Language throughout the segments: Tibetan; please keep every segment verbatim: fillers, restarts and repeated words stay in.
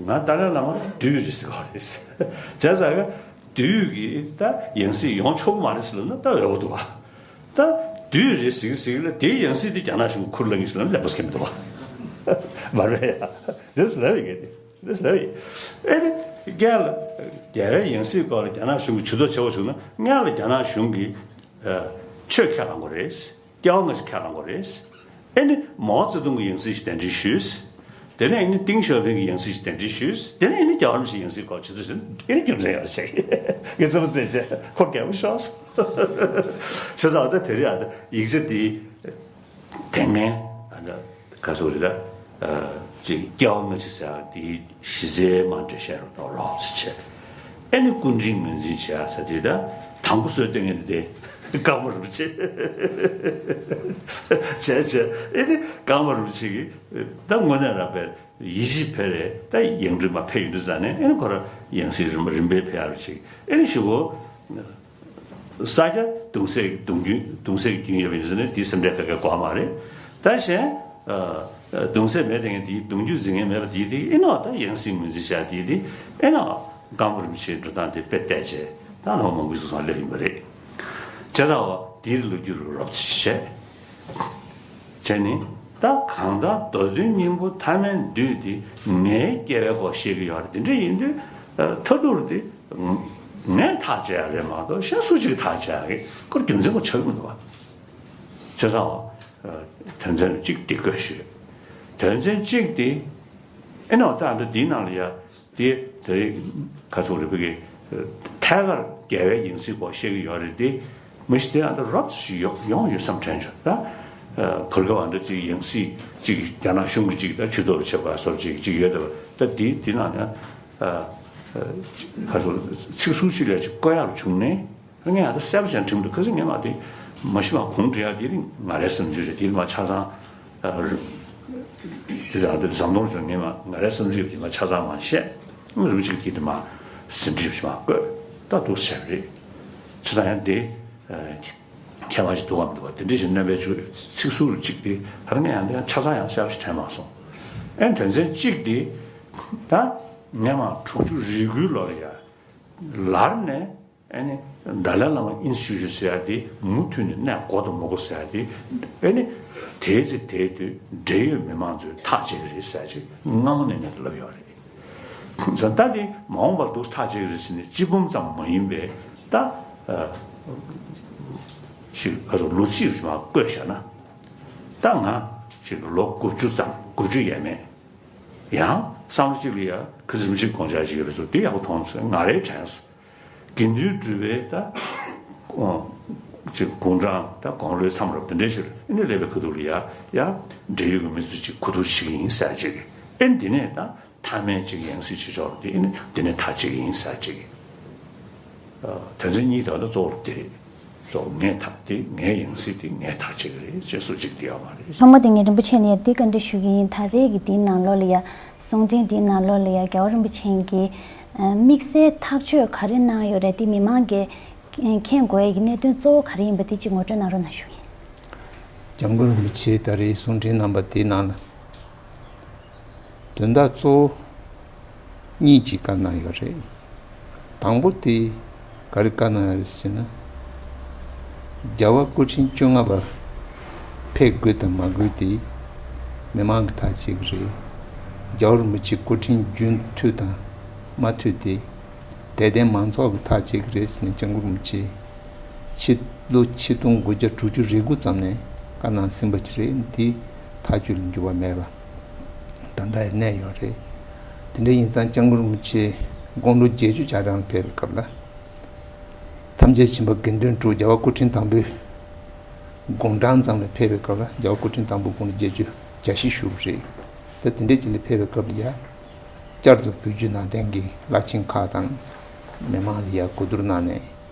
ང་ཏཱ་ལའི་བླ་མ་བདུད་རེད་ཟེར་གྱི་རེད། བྱས་ཙང་ག་བདུད་ཀྱི་ད་ཡང་སྲིད་ཡོང་ཆོག་གི་མ་རེད་ཟེར་ལབ་ན་ད་འོས་པ་འདུག་བ། ད་བདུད་རེད་ཟེར་གྱི་ཟེར་གྱི་ལ་དེའི་ཡང་སྲིད་དེ་རྒྱ་ནག་གཞུང་གིས་ཁུར་བླངས་ཀྱི་ཟེར་ལབ་ན་ལེགས་པོ་ཟེར་གྱི་མི་འདུག་བ། མ་རེད་ཡ། རེད་ཟེར་ལབ་ཡོད་གི་དེ། རེད་ཟེར་ལབ་ཡོད། ཨེ་ནི་རྒྱ་ལ་རྒྱལ་བའི་ཡང་སྲིད་སྐོར་ལ་རྒྱ་ནག་གཞུང་གིས་ཇུས་གཏོགས་བྱེད་དགོས་བྱུང་ན་སྔོན་ལ་རྒྱ་ནག་གཞུང་གིས་ཆོས་ཁས་བླངས་དགོས་རེད། སྐྱེ་བ་སྔ་ཕྱི་ཁས་བླངས་དགོས་རེད། ཨེ་ནི་མའོ་ཙེ་ཏུང་གི་ཡང་སྲིད་ཞིག་གདན་འདྲེན་ཞུས། དེ་ནས་ཨེ་ནི་ཏིང་ཞའོ་ཕིང་གི་ཡང་སྲིད་ཞིག་གདན་འདྲེན་ཞུས། དེ་ནས་ཨེ་ནི་རྒྱལ་བ་རིན་པོ་ཆེའི་ཡང་སྲིད་སྐོར་ཆུ་ཚོད་ཟིན་ཨེ་ནི་རྒྱུ་མཚན་ཡོད་རེད་ཅེས་ངས་ཚོད་དཔག་བྱས་བྱས་ཁོ་རྒྱལ་པོ་ཤོག་ཟེར། བྱས་ཙང་ད་དེ་རིང་ཨ་ད་ཡིག་ཆ་འདི་དེ་སྔོན་ཨ་ད་ག་ཚོད་རེད་ད། ཅིག་སྐྱེ་བ་སྔ་ཕྱི་ཟེར་ཡག་དེའི་གཞི་རྩའི་མ་འདྲེས་བཤད་རོགས་དང་རོགས་ཚེ་བྱས། ཨེ་ནི་སྐུ་དྲིན་ངོས་འཛིན་བྱས་ཟེར་དེ་ད་དང་པོ་སྲོལ་གཏོད་མཁན་དེ་ཀརྨ་རིན་པོ་ཆེ་བྱས་བྱས། ཨེ་ནི་ཀརྨ་རིན་པོ་ཆེ་གིས་ད་དངོས་གནས་རང་དཔེ་ཡིད་ཆེས་འཕེར་རེ་ད་ཡང་སྤྲུལ་མ་ཕེབས་ཡོང་དུས་ཙང་ནས་ཨེ་ནི་ཁོ་རང་ཡང་སྲིད་རིམ་པ་རིམ་པས་ཕེབས་ཡག་རེ་བྱས། ཨེ་ནི་ཞུ་གོ་ས་སྐྱ་གདུང་སྲས་གདུང་རྒྱུན་གདུང་སྲས་ཀྱི་རྒྱུན་ཡོད་པ་ཡིན་ཟེར་ནས་དེའི་སེམས་ཁྲལ་ག་གེ་དགོས་མ་རེད། ད་གཞན་གདུང་སྲས་མེད་དེ་ངས་དེའི་གདུང་རྒྱུད་འཛིན་མཁན་མེད་པ་དེའི་དེ་ཨེ་ནོ་ད་ཡང་སྲིད་ངོས་འཛིན་བྱ་དེའི་དེ་ཨེ་ནོ་ཀརྨ་རིན་པོ་ཆེའི་འགྲོ་སྟངས་དེ་དཔེ་བལྟས་བྱས་ད་ལོ་མང་པོའི་སོང་སླེབས་ཡིན་པ་རེད། བྱས་ཙང་བ་དེའི་ལོ་རྒྱུས་རུ་རོབ་ཙམ་བྱས། བྱས་ནི། ད་གང་ལྟར་མདོ་དོན་སྙིང་པོ་ཐ་མལ་འདུས་དེ་ངའི་སྐྱེ་བའི་སྐོར་བཤད་ཀྱི་ཡོད་རེད། དེ་འདྲ་ཡིན་དུས་མཐའ་ཐུག་དེ་ངས་ཐག་བཅད་ཡ་རེད་མ་གཏོགས་གཞན་སུ་གཅིག་ཐག་བཅད་ཡ་གི་སྐོར་རྒྱུ་མཚན་པོ་ཆགས་ཀྱི་མི་འདུག་བ། བྱས་ཙང་དོན་ཚན་གཅིག་འདི་བཀོད་ཞུས། དོན་ཚན་གཅིག་དེ་ཨེ་ནོ་ད་འདི་འདིའི་ནང་ལ་ཡ། དེ་དེ་རིང་ག་ཚོད་རེད་པ་གི། ཐད་ཀར་རྒྱལ་བའི་ཡང་སྲིད་སྐོར་བཤད་ཀྱི་ཡོད་རེད་དེ། མི་ཞིག་དེ་ཨ་འདྲ་རོབ་ཙམ་ཞིག་ཡོང་ཡོང་ཡོད་བསམ་དྲན་བྱུང་ད། བར་སྐབས་ཨ་འདྲ་ཅིག་ཡང་སྲིད་ཅིག་རྒྱ་ནག་གཞུང་གི་ཅིག་ད་ཇུས་གཏོགས་ལ་བྱེད་པ་སོགས་ཅིག་ཅིག་ཡོད་དེ། ད་དེ་དེ་ནང་ནས་ག་ཚོད་ཚིག་ཟུར་ཅིག་ལ་ཅིག་བཀོད་ཡག་བྱུང་ནས། ངས་ཨ་ད་གསལ་པོ་ཅན་དྲན་མི་འདུག་ཁ་སང་ངས་མ་དེ་མ་ཤི་མ་གོང་འདྲི་ཡག་དེ་རིང་ང་རའི་བསམ་ཚུལ་རེད། དེ་མ་ཆ་ཚང་། དེ་དང་དེ་ཟམ་གདོང་ཚོས་ངས་མ་ང་རའི་བསམ་ཚུལ་དེ་མ་ཆ་ཚང་མ་བཤད། རིམ་གཅིག་དེ་དེ་མ་ཟིན་བྲིས་མ་བཀོད་ད་འདུག་བྱས་པ་རེད། ཆ་ཚང་ཡང་དེ་མཁས་མ་ཞིག་འདུག་གམ་འདུག་བ་དེ་འདྲ་ཞིག་སྣོན་པའི་ཚིག་ཟུར་གཅིག་དེ་ཧ་ར་ངས་ཡང་དེ་ཡང་ཆ་ཚང་ཡང་གསལ་པོ་ཞིག་དྲན་མ་སོང་། ཨེ་དོན་ཚན་གཅིག་དེ་ད་ངས་མ་དྲུག་ཅུ་རེ་དགུའི་ལོ་ལ་ཡ་ལར་ནས། ཨེ་ནི། ཏཱ་ལའི་བླ་མ་ཨིན་ཞུ་ཞུ་ཟེར་ཡ་དེ་མུ་མཐུད་ནས་གནས་དགོས་དང་མི་དགོས་ཟེར་ཡ་དེ། ཨེ་ནི། དེའི་ཚེ་དེའི་དུས་འབྲེལ་ཡོད་མི་མང་ཚོས་ཐག་བཅད་ཀྱི་རེད་ཟེར་ཡ་ཅིག་སྔ་མོ་ནས་ནས་ལབ་ཡོད་རེད། ད་ད་དེ་མ་འོངས་པར་འདུག་ཐག་བཅད་ཀྱི་རེད་ཟེར་ནས་སྤྱི་འབུམ་ཙམ་མ་ཡིན་པའི་ད། ཅིག་ག་ཚོད་ལོ་ཚིགས་རིགས་མ་བཀོད་བཞག་ན། ད་ང་ཅིག་ལོ་དགུ་བཅུ་ཙམ་དགུ་བཅུ་ཡས་མས། ཡང་བསམ་བློ་གཅིག་ལ་ཡ་ཁ་སིམ་གཅིག་དགོངས་འཆར་བྱེད་ཀྱི་རེད་ཚོ་དེ་ཡག་པོ་མཐོང་སོང་ང་རའི་དྲན་སོང་། དགེ་འདུན་གྲུབ་པའི་ད་ཅིག་དགུང་གྲངས་ད་དགུང་ལོའི་མཚམས་རེད་དེ་འདྲ་ཞིག་ཨེ་ནི་སླེབས་པའི་ཁ་ཐུག་ལ་ཡ་ཡ་འབྲེལ་ཡོད་ཀྱི་མི་ཚོ་ཅིག་གོ་བསྡུར་བྱེད་ཀྱི་ཡིན་ཟེར་ཅིག་ཨེ་འདི་ནས་ད་མཐའ་མའི་ཅིག་ཡང་སྲིད་ཅིག་ཆོག་དེ་ཨེ་ནི་འདི་ནས་ཐག་བཅད་ཀྱི་ཡིན་ཟེར་ཅིག་དོན་ཚན་གཉིས་དེ་ད་གཙོ་བོ་དེ་རེད། སོ་ངས་ཐག་དེ་ངའི་ཡང་སྲིད་དེ་ངས་ཐག་བཅད་ཀྱི་རེད་ཅེས་སུ་གཅིག་དེ་ཡོད་མ་རེད། ཐོག་མ་དེ་ངས་རིན་པོ་ཆེ་ལ་ཡ་དེ་བཀའ་འདྲི་ཞུ་གི་ཡིན། ད་རེས་ཀྱི་དེའི་ནང་ལོགས་ལ་ཡ་གསུང་འཕྲིན་དེའི་ནང་ལོགས་ལ་ཡ་རྒྱལ་བ་རིན་པོ་ཆེ་གིས་དམིགས་བསལ་ཐག་གཅོད་ག་རེ་གནང་ཡོད་རེད། དེ་མི་མང་གིས་མཁྱེན་དགོས་ཡ་གི་གནད་དོན་གཙོ་བོ་ག་རེ་ཡིན་པ་དེ་གཅིག་ངོ་སྤྲོད་གནང་རོགས་གནང་ཞུ་གི་ཡིན། སྐྱབས་མགོན་རིན་པོ་ཆེས་ད་རེས་གསུང་འཕྲིན་གནང་པ་དེའི་ནང་ལ། དོན་དག་གཙོ་བོ་གཉིས་ཀྱི་བཀའ་གནང་ཡོད་རེད། དང་པོ་དེ་ག་རེ་བཀའ་གནང་ཡོད་རེད་ཟེར་ན། རྒྱལ་བ་སྐུ་ཕྲེང་བཅོ་ལྔ་པ་ཕེབས་དགོས་དང་མ་དགོས་དེ་མི་མང་གིས་ཐག་བཅད་ཀྱི་རེད། རྒྱལ་བ་རིན་པོ་ཆེ་སྐུ་ཕྲེང་རྒྱུན་མཐུད་དང་མ་མཐུད་དེ་དད་ལྡན་མང་ཚོགས་ཀྱིས་ཐག་བཅད་ཀྱི་རེད་ཟེར་ནས་སྐྱབས་མགོན་རིན་པོ་ཆེ། ཕྱི་ལོ་ཆིག་སྟོང་དགུ་བརྒྱ་དྲུག་ཅུ་རེ་དགུ་ཙམ་ནས་བཀའ་གནང་ཟིན་པ་ཅིག་རེད། འདི་ཐག་གཅོད་ལ་འགྱུར་བ་མེད་པ་ད་ལྟ་ཡང་གནས་ཡོད་རེད། དེ་འདྲ་ཡིན་ཙང་སྐྱབས་མགོན་རིན་པོ་ཆེ་དགུང་ལོ་བརྒྱད་ཅུ་གྱ་གྲངས་ལ་ཕེབས་པའི་སྐབས་ལ། ཐམས་ཅད་མཁྱེན་པ་དགེ་འདུན་གྲུབ་རྒྱལ་བ་སྐུ་ཕྲེང་དང་པོའི་དགུང་གྲངས་ཙམ་ལ་ཕེབས་པའི་སྐབས་ལ་རྒྱལ་བ་སྐུ་ཕྲེང་དང་པོ་དགུང་ལོ་བརྒྱད་ཅུ་གྱ་བཞི་བཞུགས་པ་རེད། ད་དེ་འདྲ་ཅིག་ལ་ཕེབས་པའི་སྐབས་ལ་ཡ། བསྐྱར་དུ་བོད་བརྒྱུད་ནང་བསྟན་གྱི་བླ་ཆེན་ཁག་དང་མི་མང་ལ་ཡ་གོ་བསྡུར་གནང་ནས་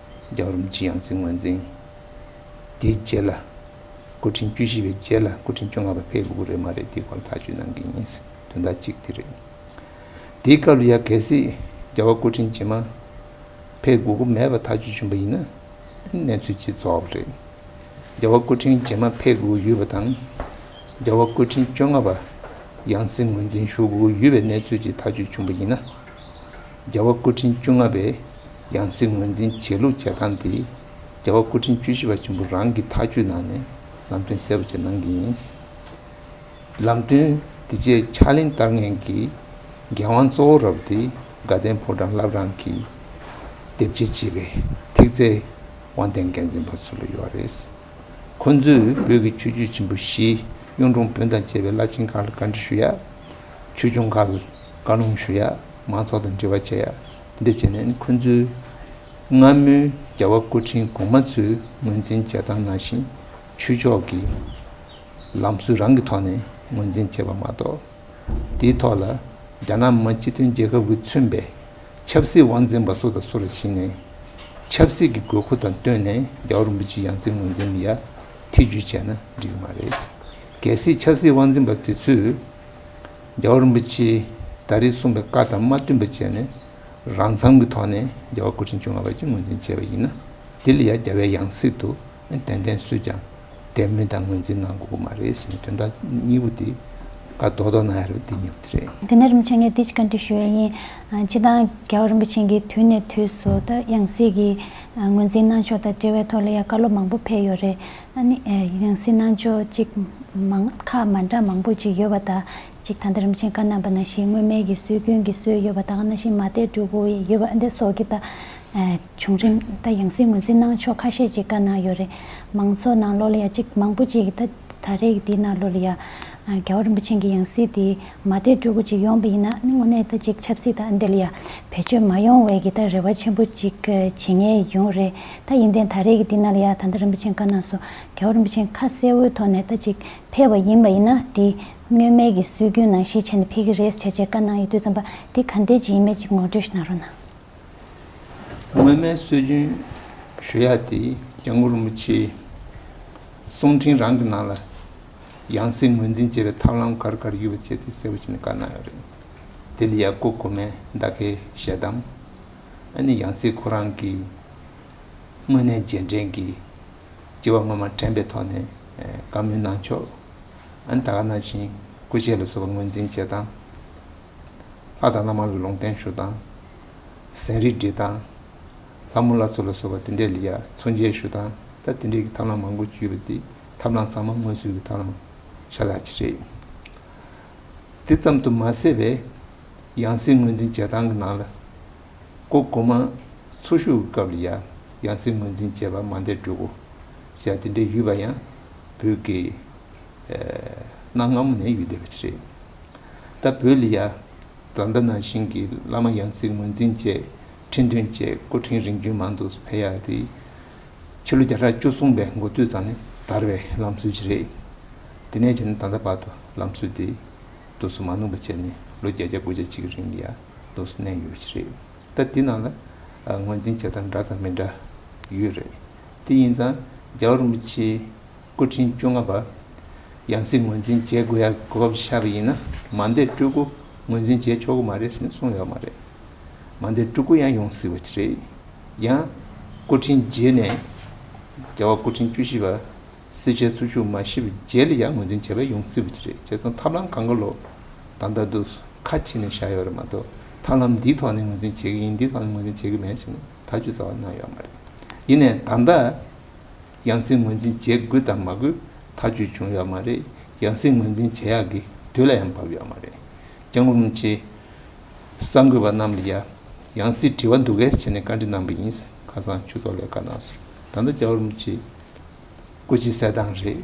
རྒྱལ་བ་རིན་པོ་ཆེའི་ཡང་སྲིད་ངོས་འཛིན། དེའི་རྗེས་ལ་སྐུ་ཕྲེང་བཅུ་བཞི་པའི་རྗེས་ལ་སྐུ་ཕྲེང་བཅོ་ལྔ་པ་ཕེབས་དགོས་ཀྱི་རེད་མ་རེད་དེའི་སྐོར་ལ་ཐག་གཅོད་གནང་གི་ཡིན། དོན་དག་གཅིག་དེ་རེད། དེའི་སྐབས་ལ་ཡ་གལ་སྲིད་རྒྱལ་བ་སྐུ་ཕྲེང་རྗེས་མ་ཕེབས་དགོས་ཀྱི་མེད་པ་ཐག་གཅོད་བྱུང་པ་ཡིན་ན་གནས་ཚུལ་ཅིག་རྫོགས་པ་རེད། རྒྱལ་བ་སྐུ་ཕྲེང་རྗེས་མ་ཕེབས་དགོས་ཡོད་པ་དང་། རྒྱལ་བ་སྐུ་ཕྲེང་བཅོ་ལྔ་པ་ ཡང་སྲིད་ངོས་འཛིན་ཞུ་དགོས་ཡོད་པའི་གནས་ཚུལ་ཅིག་ཐག་གཅོད་བྱུང་པ་ཡིན་ན། རྒྱལ་བ་སྐུ་ཕྲེང་བཅོ་ལྔ་པའི་ཡང་སྲིད་ངོས་འཛིན་བྱེད་ལུགས་བྱེད་སྟངས་དེ། རྒྱལ་བ་སྐུ་ཕྲེང་བཅུ་བཞི་པ་ཆེན་པོ་རང་གིས་ཐག་གཅོད་གནང་ནས་ལམ་སྟོན་གསལ་པོ་ཅིག་གནང་གི་ཡིན། ལམ་སྟོན་དེ་རྗེས་ཕྱག་ལེན་བསྟར་མཁན་གྱི་འགན་དབང་གཙོ་བོ་རབ་དེ་དགའ་ལྡན་ཕོ་བྲང་བླ་བྲང་གི་དེབ་སྐྱེལ་བྱེད་པའི་ཐིག་རྩེ་དབང་ལྡན་འགན་འཛིན་པ་ཚོ་ལ་ཡོད་རེད། ཁོ་ཚོས་བོད་ཀྱི་ཆོས་བརྒྱུད་ཆེན་པོ་བཞི། གཡུང་དྲུང་བོན་དང་བཅས་པའི་བླ་ཆེན་ཁག་ལ་བཀའ་འདྲི་ཞུ་ཡ། ཆོས་སྐྱོང་ཁག་ལ་བཀའ་ལུང་ཞུ་ཡ། མང་ཚོགས་དང་འབྲེལ་བ་བྱེད་ཡ། འདི་བྱས་ནས་ཁོ་ཚོས་སྔ་མོའི་རྒྱལ་བ་སྐུ་ཕྲེང་གོང་མ་ཚོས་ངོས་འཛིན་བྱེད་སྟངས་ནང་བཞིན་ཆོས་ཕྱོགས་ཀྱི་ལམ་སྲོལ་རང་གི་ཐོག་ནས་ངོས་འཛིན་བྱས་པ་མ་གཏོགས། དེའི་ཐོག་ལ་རྒྱ་ནག་མི་དམངས་སྤྱི་མཐུན་རྒྱལ་ཁབ་ཀྱིས་མཚོན་པའི་ཆབ་སྲིད་དབང་འཛིན་པ་སུ་དང་སུ་ལ་ཕྱིན་ནས། ཆབ་སྲིད་ཀྱི་དགོས་མཁོ་དང་བསྟུན་ནས་རྒྱལ་བ་རིན་པོ་ཆེའི་ཡང་སྲིད་ངོས་འཛིན་ལ་ཡ་ཐེ་བྱུས་བྱས་ན་འགྲིག་གི་མ་རེད། གལ་སྲིད་ཆབ་སྲིད་དབང་འཛིན་པ་དེ་ཚོས་རྒྱལ་བ་རིན་པོ་ཆེས་ད་རེས་གསུངས་པའི་བཀའ་དང་མ་བསྟུན་པ་བྱས་ནས། རང་མཚང་གི་ཐོག་ནས་རྒྱལ་བ་སྐུ་ཕྲེང་བཅོ་ལྔ་པ་ཅིག་ངོས་འཛིན་བྱས་པ་ཡིན་ན། དེ་ལ་ཡང་རྒྱལ་བའི་ཡང་སྲིད་དུ་ཏན་ཏན་སུས་ཀྱང་དད་མོས་དང་ངོས་འཛིན་གནང་དགོས་ཀྱི་མ་རེད་ཟེར་ནས། དོན་དག་གཉིས་པོ་དེ་བཀའ་རྡོག་རྡོག་གནང་ཡ་རེད་པ། དེ་གཉིས་པོ་དེ་རེད། དེ་ནས་རིན་པོ་ཆེ་ངས་དེ་ཅིག་བཀའ་འདྲི་ཞུ་ཡ་ཡིན། ཨ། སྤྱིར་བཏང་རྒྱལ་བ་རིན་པོ་ཆེ་གིས་དུས་ནས་དུས་སུ་ད་ཡང་སྲིད་ཀྱི་ཨ་ངོས་འཛིན་གནང་ཕྱོགས་དང་འབྲེལ་བའི་ཐོག་ལ་ཡང་བཀའ་སློབ་མང་པོ་ཕེབས་ཡོད་རེད། ཨ་ནི་ཨེ་ཡང་སྲིད་གནང་ཕྱོགས་ཅིག་མང་ཁག་མ་འདྲ་མང་པོ་ཅིག་ཡོད་པ་དང་། གཅིག་ད་ལྟ་རིན་པོ་ཆེས་བཀའ་གནང་པ་ནང་བཞིན་སྔོན་མའི་གི་སྲོལ་རྒྱུན་གྱི་སྲོལ་ཡོད་པ་དང་། ནང་བཞིན་མ་དད་སྤྲོད་དགོས་ཡོད་པ་འདི་སོགས་ཀྱི་ད་ཨ་བྱུང་རིམ། ད་ཡང་སྲིད་ངོས་འཛིན་གནང་ཕྱོགས་ཁ་ཤས་ཅིག་བཀའ་གནང་ཡོད་རེད། མང་ཚོགས་ནང་ལོགས་ལ་ཡ་གཅིག་མང་པོ་ཅིག་གིས་ད་ད་རེས་ཀྱི་འདི་ནང་ལོགས་ལ་ཡ་ཨ་རྒྱལ་བ་རིན་པོ་ཆེ་གི་ཡང་སྲིད་འདི་མ་དད་སྤྲོད་དགོས་ཅིག་ཡོང་པ་ཡིན་ན། ཨ་ནི་དངོས་གནས་ད་ཅིག་ཆབ་སྲིད་ད་འདི་ལ་ཡ་བེད་སྤྱོད་མ་ཡོང་བའི་གི་ད་རེ་བ་ཆེན་པོ་ཅིག་བྱེད་མཁན་ཡོང་རེད། ད་ཡིན་ཏེ་ད་རེས་ཀྱི་འདི་ནང་ལ་ཡ་ད་ལྟ་རིན་པོ་ཆེས་བཀའ་གནང་སོང་། རྒྱལ་བ་རིན་པོ་ཆེས་ཁ་གསལ་བོའི་ཐོག་ནས་ད་ཅིག་ཕེབས་པ་ཡིན་པ་ཡིན་ན། དེ་སྔོན་མའི་གི་སྲོལ་རྒྱུན་ནང་བཞིན་བྱས་ནས་ཕེབས་ཀྱི་རེད་ཟེར་བྱས་བཀའ་གནང་ཡོད་དུས་ཙམ་པ། དེ་ག་འདྲས་ཅིག་ཡིན་མིན་ཅིག་ངོ་སྤྲོད་ཞིག་གནང་རོགས་གནང་། སྔོན་མའི་སྲོལ་རྒྱུན་ཞུ་ཡ་དེ་སྐྱབས་མགོན་རིན་པོ་ཆེས་གསུང་འཕྲིན་རང་གི་ནང་ལ་ཡང་སྲིད་ངོས་འཛིན་བྱེད་པའི་ཐབས་ལམ་ག་རེ་ག་རེ་ཡོད་པ་བྱས་ཏེ་གསལ་པོ་བྱས་ནས་བཀའ་གནང་ཡོད་རེད། དེ་ལ་ཡ་སྐུ་གོང་མའི་ཟླ་སྐར་ཞལ་གདམས། ཨ་ནི་ཡང་སྲིད་ཁོ་རང་གི་དངོས་གནས་རྗེས་དྲན་གྱི་སྤྱི་བ་སྔོན་མ་དྲན་པའི་ཐོག་ནས་བཀའ་མོལ་གནང་ཕྱོགས། ཨ་ནི་ད་ག་ནང་བཞིན་སྐུ་ཆས་ལ་སོགས་པ་ངོས་འཛིན་བྱེད་སྟངས། ལྷ་དང་བླ་མ་ལ་ལུང་བསྟན་ཞུ་སྟངས། ཟན་རིལ་སྒྲིལ་སྟངས། ལྷ་མོ་ལྷ་ཚོགས་ལ་སོགས་པ་དེ་འདྲས་ལ་ཡ་མཚོན་བྱེད་ཞུ་སྟངས། ད་དེ་འདྲས་ཀྱི་ཐབས་ལམ་མང་པོ་ཅིག་ཡོད་པ་དེ། ཐབས་ལམ་ཚང་མ་སྔོན་ཚུད་ཀྱི་ཐབས་ལམ་ཤ་སྟག་ཅིག་རེད། དེ་ཙམ་དུ་མ་ཟད་པའི་ཡང་སྲིད་ངོས་འཛིན་བྱེད་སྟངས་ཀྱི་ནང་ལ། སྐུ་གོང་མ་འཚོ་བཞུགས་སྐབས་ལ་ཡ་ཡང་སྲིད་ངོས་འཛིན་བྱས་པ་མ་དད་སྤྲོད་དགོས་ཟེར་ཡ་དེ་འདྲས་ཡོད་པ་ཡང་བོད་ཀྱི་ཨ་གནའ་སྔ་མོ་ནས་ཡོད་བསྡད་པ་ཅིག་རེད། ད་བོད་ལ་ཡ་ད་ལྟ་ནང་བཞིན་གྱི་བླ་མ་ཡང་སྲིད་ངོས་འཛིན་བྱས། ཁྲི་འདོན་བྱས། སྐུ་ཕྲེང་རིམ་བྱོན་མང་དུ་འཕེལ་ཡག་དེ་ཕྱི་ལོ་བརྒྱ་ཕྲག་བཅུ་གསུམ་པའི་འགོ་སྟོད་ཙམ་ནས་དར་བའི་ལམ་སྲོལ་ཅིག་རེད། དེ་ནས་བྱས་ནས་ད་ལྟ་བར་དུ་ལམ་སྲོལ་དེ་འདུག་སེ་མ་ནུབ་པ་བྱས་ནས་ལོ་བརྒྱད་བརྒྱ་དགུ་བརྒྱ་ཅིག་གི་རིང་ལ་ཡ་འདུག་སེ་གནས་ཡོད་པ་ཅིག་རེད། ད་དེ་ནང་ལ་ཨ་ངོས་འཛིན་བྱེད་སྟངས་འདྲ་དང་མི་འདྲ་ཡོད་རེད། དེ་ཡིན་ཙང་རྒྱལ་བ་རིན་པོ་ཆེ་སྐུ་ཕྲེང་བཅོ་ལྔ་པ་ཡང་སྲིད་ངོས་འཛིན་བྱེད་དགོས་ཡ་གོ་སྐབས་ཤར་བ་ཡིན་ན། མ་དད་སྤྲོད་དགོས། ངོས་འཛིན་བྱེད་ཆོག་གི་མ་རེད་ཟེར་ནས་གསུངས་ཡོད་མ་རེད། མ་དད་སྤྲོད་དགོས་ཡང་ཡོང་སྲིད་པ་ཅིག་རེད། ཡང་སྐུ་ཕྲེང་རྗེས་ནས་རྒྱལ་བ་སྐུ་ཕྲེང་བཅུ་བཞི་པ་སྲིད་ཆེན་ཚོགས་ཞུགས་མ་ཞུས་པའི་རྗེས་ལ་ཡང་ངོས་འཛིན་བྱས་པ་ཡོང་སྲིད་པ་ཅིག་རེད། བྱས་ཙང་ཐབས་ལམ་གང་ག་ལོ་ད་ལྟ་འདུག་ཁ་ཕྱེ་ནས་བཞག་ཡོད་རེད་མ་གཏོགས། ཐབས་ལམ་འདིའི་ཐོག་ནས་ངོས་འཛིན་བྱེད་ཀྱི་ཡིན། འདིའི་ཐོག་ནས་ངོས་འཛིན་བྱེད་ཀྱི་མེད་ཟེར་ནས་ཐག་གཅོད་རྩ་བ་གནང་ཡོད་མ་རེད། ཡིན་ནའི་ད་ལྟ་ཡང་སྲིད་ངོས་འཛིན་བྱེད་དགོས་དང་མ་དགོས་ཐག་གཅོད་བྱུང་ཡོད་མ་རེད། ཡང་སྲིད་ངོས་འཛིན་བྱེད་ཡག་གི་དུས་ལ་ཡང་བབས་ཡོད་མ་རེད། སྐྱབས་མགོན་རིན་པོ་ཆེས་གསར་འགོད་པ་རྣམས་ལ་ཡ་ཡང་སྲིད་དྲི་བ་འདུག་གས་བྱས་ནས་བཀའ་འདྲི་གནང་པ་ཡིན། ཁ་སང་ཆུ་ཐོག་ལ་བཀའ་གནང་སོང་། ད་ལྟ་རྒྱལ་བ་རིན་པོ་ཆེ་སྐུ་ཕྱྭ་གསལ་ཐང་རེད།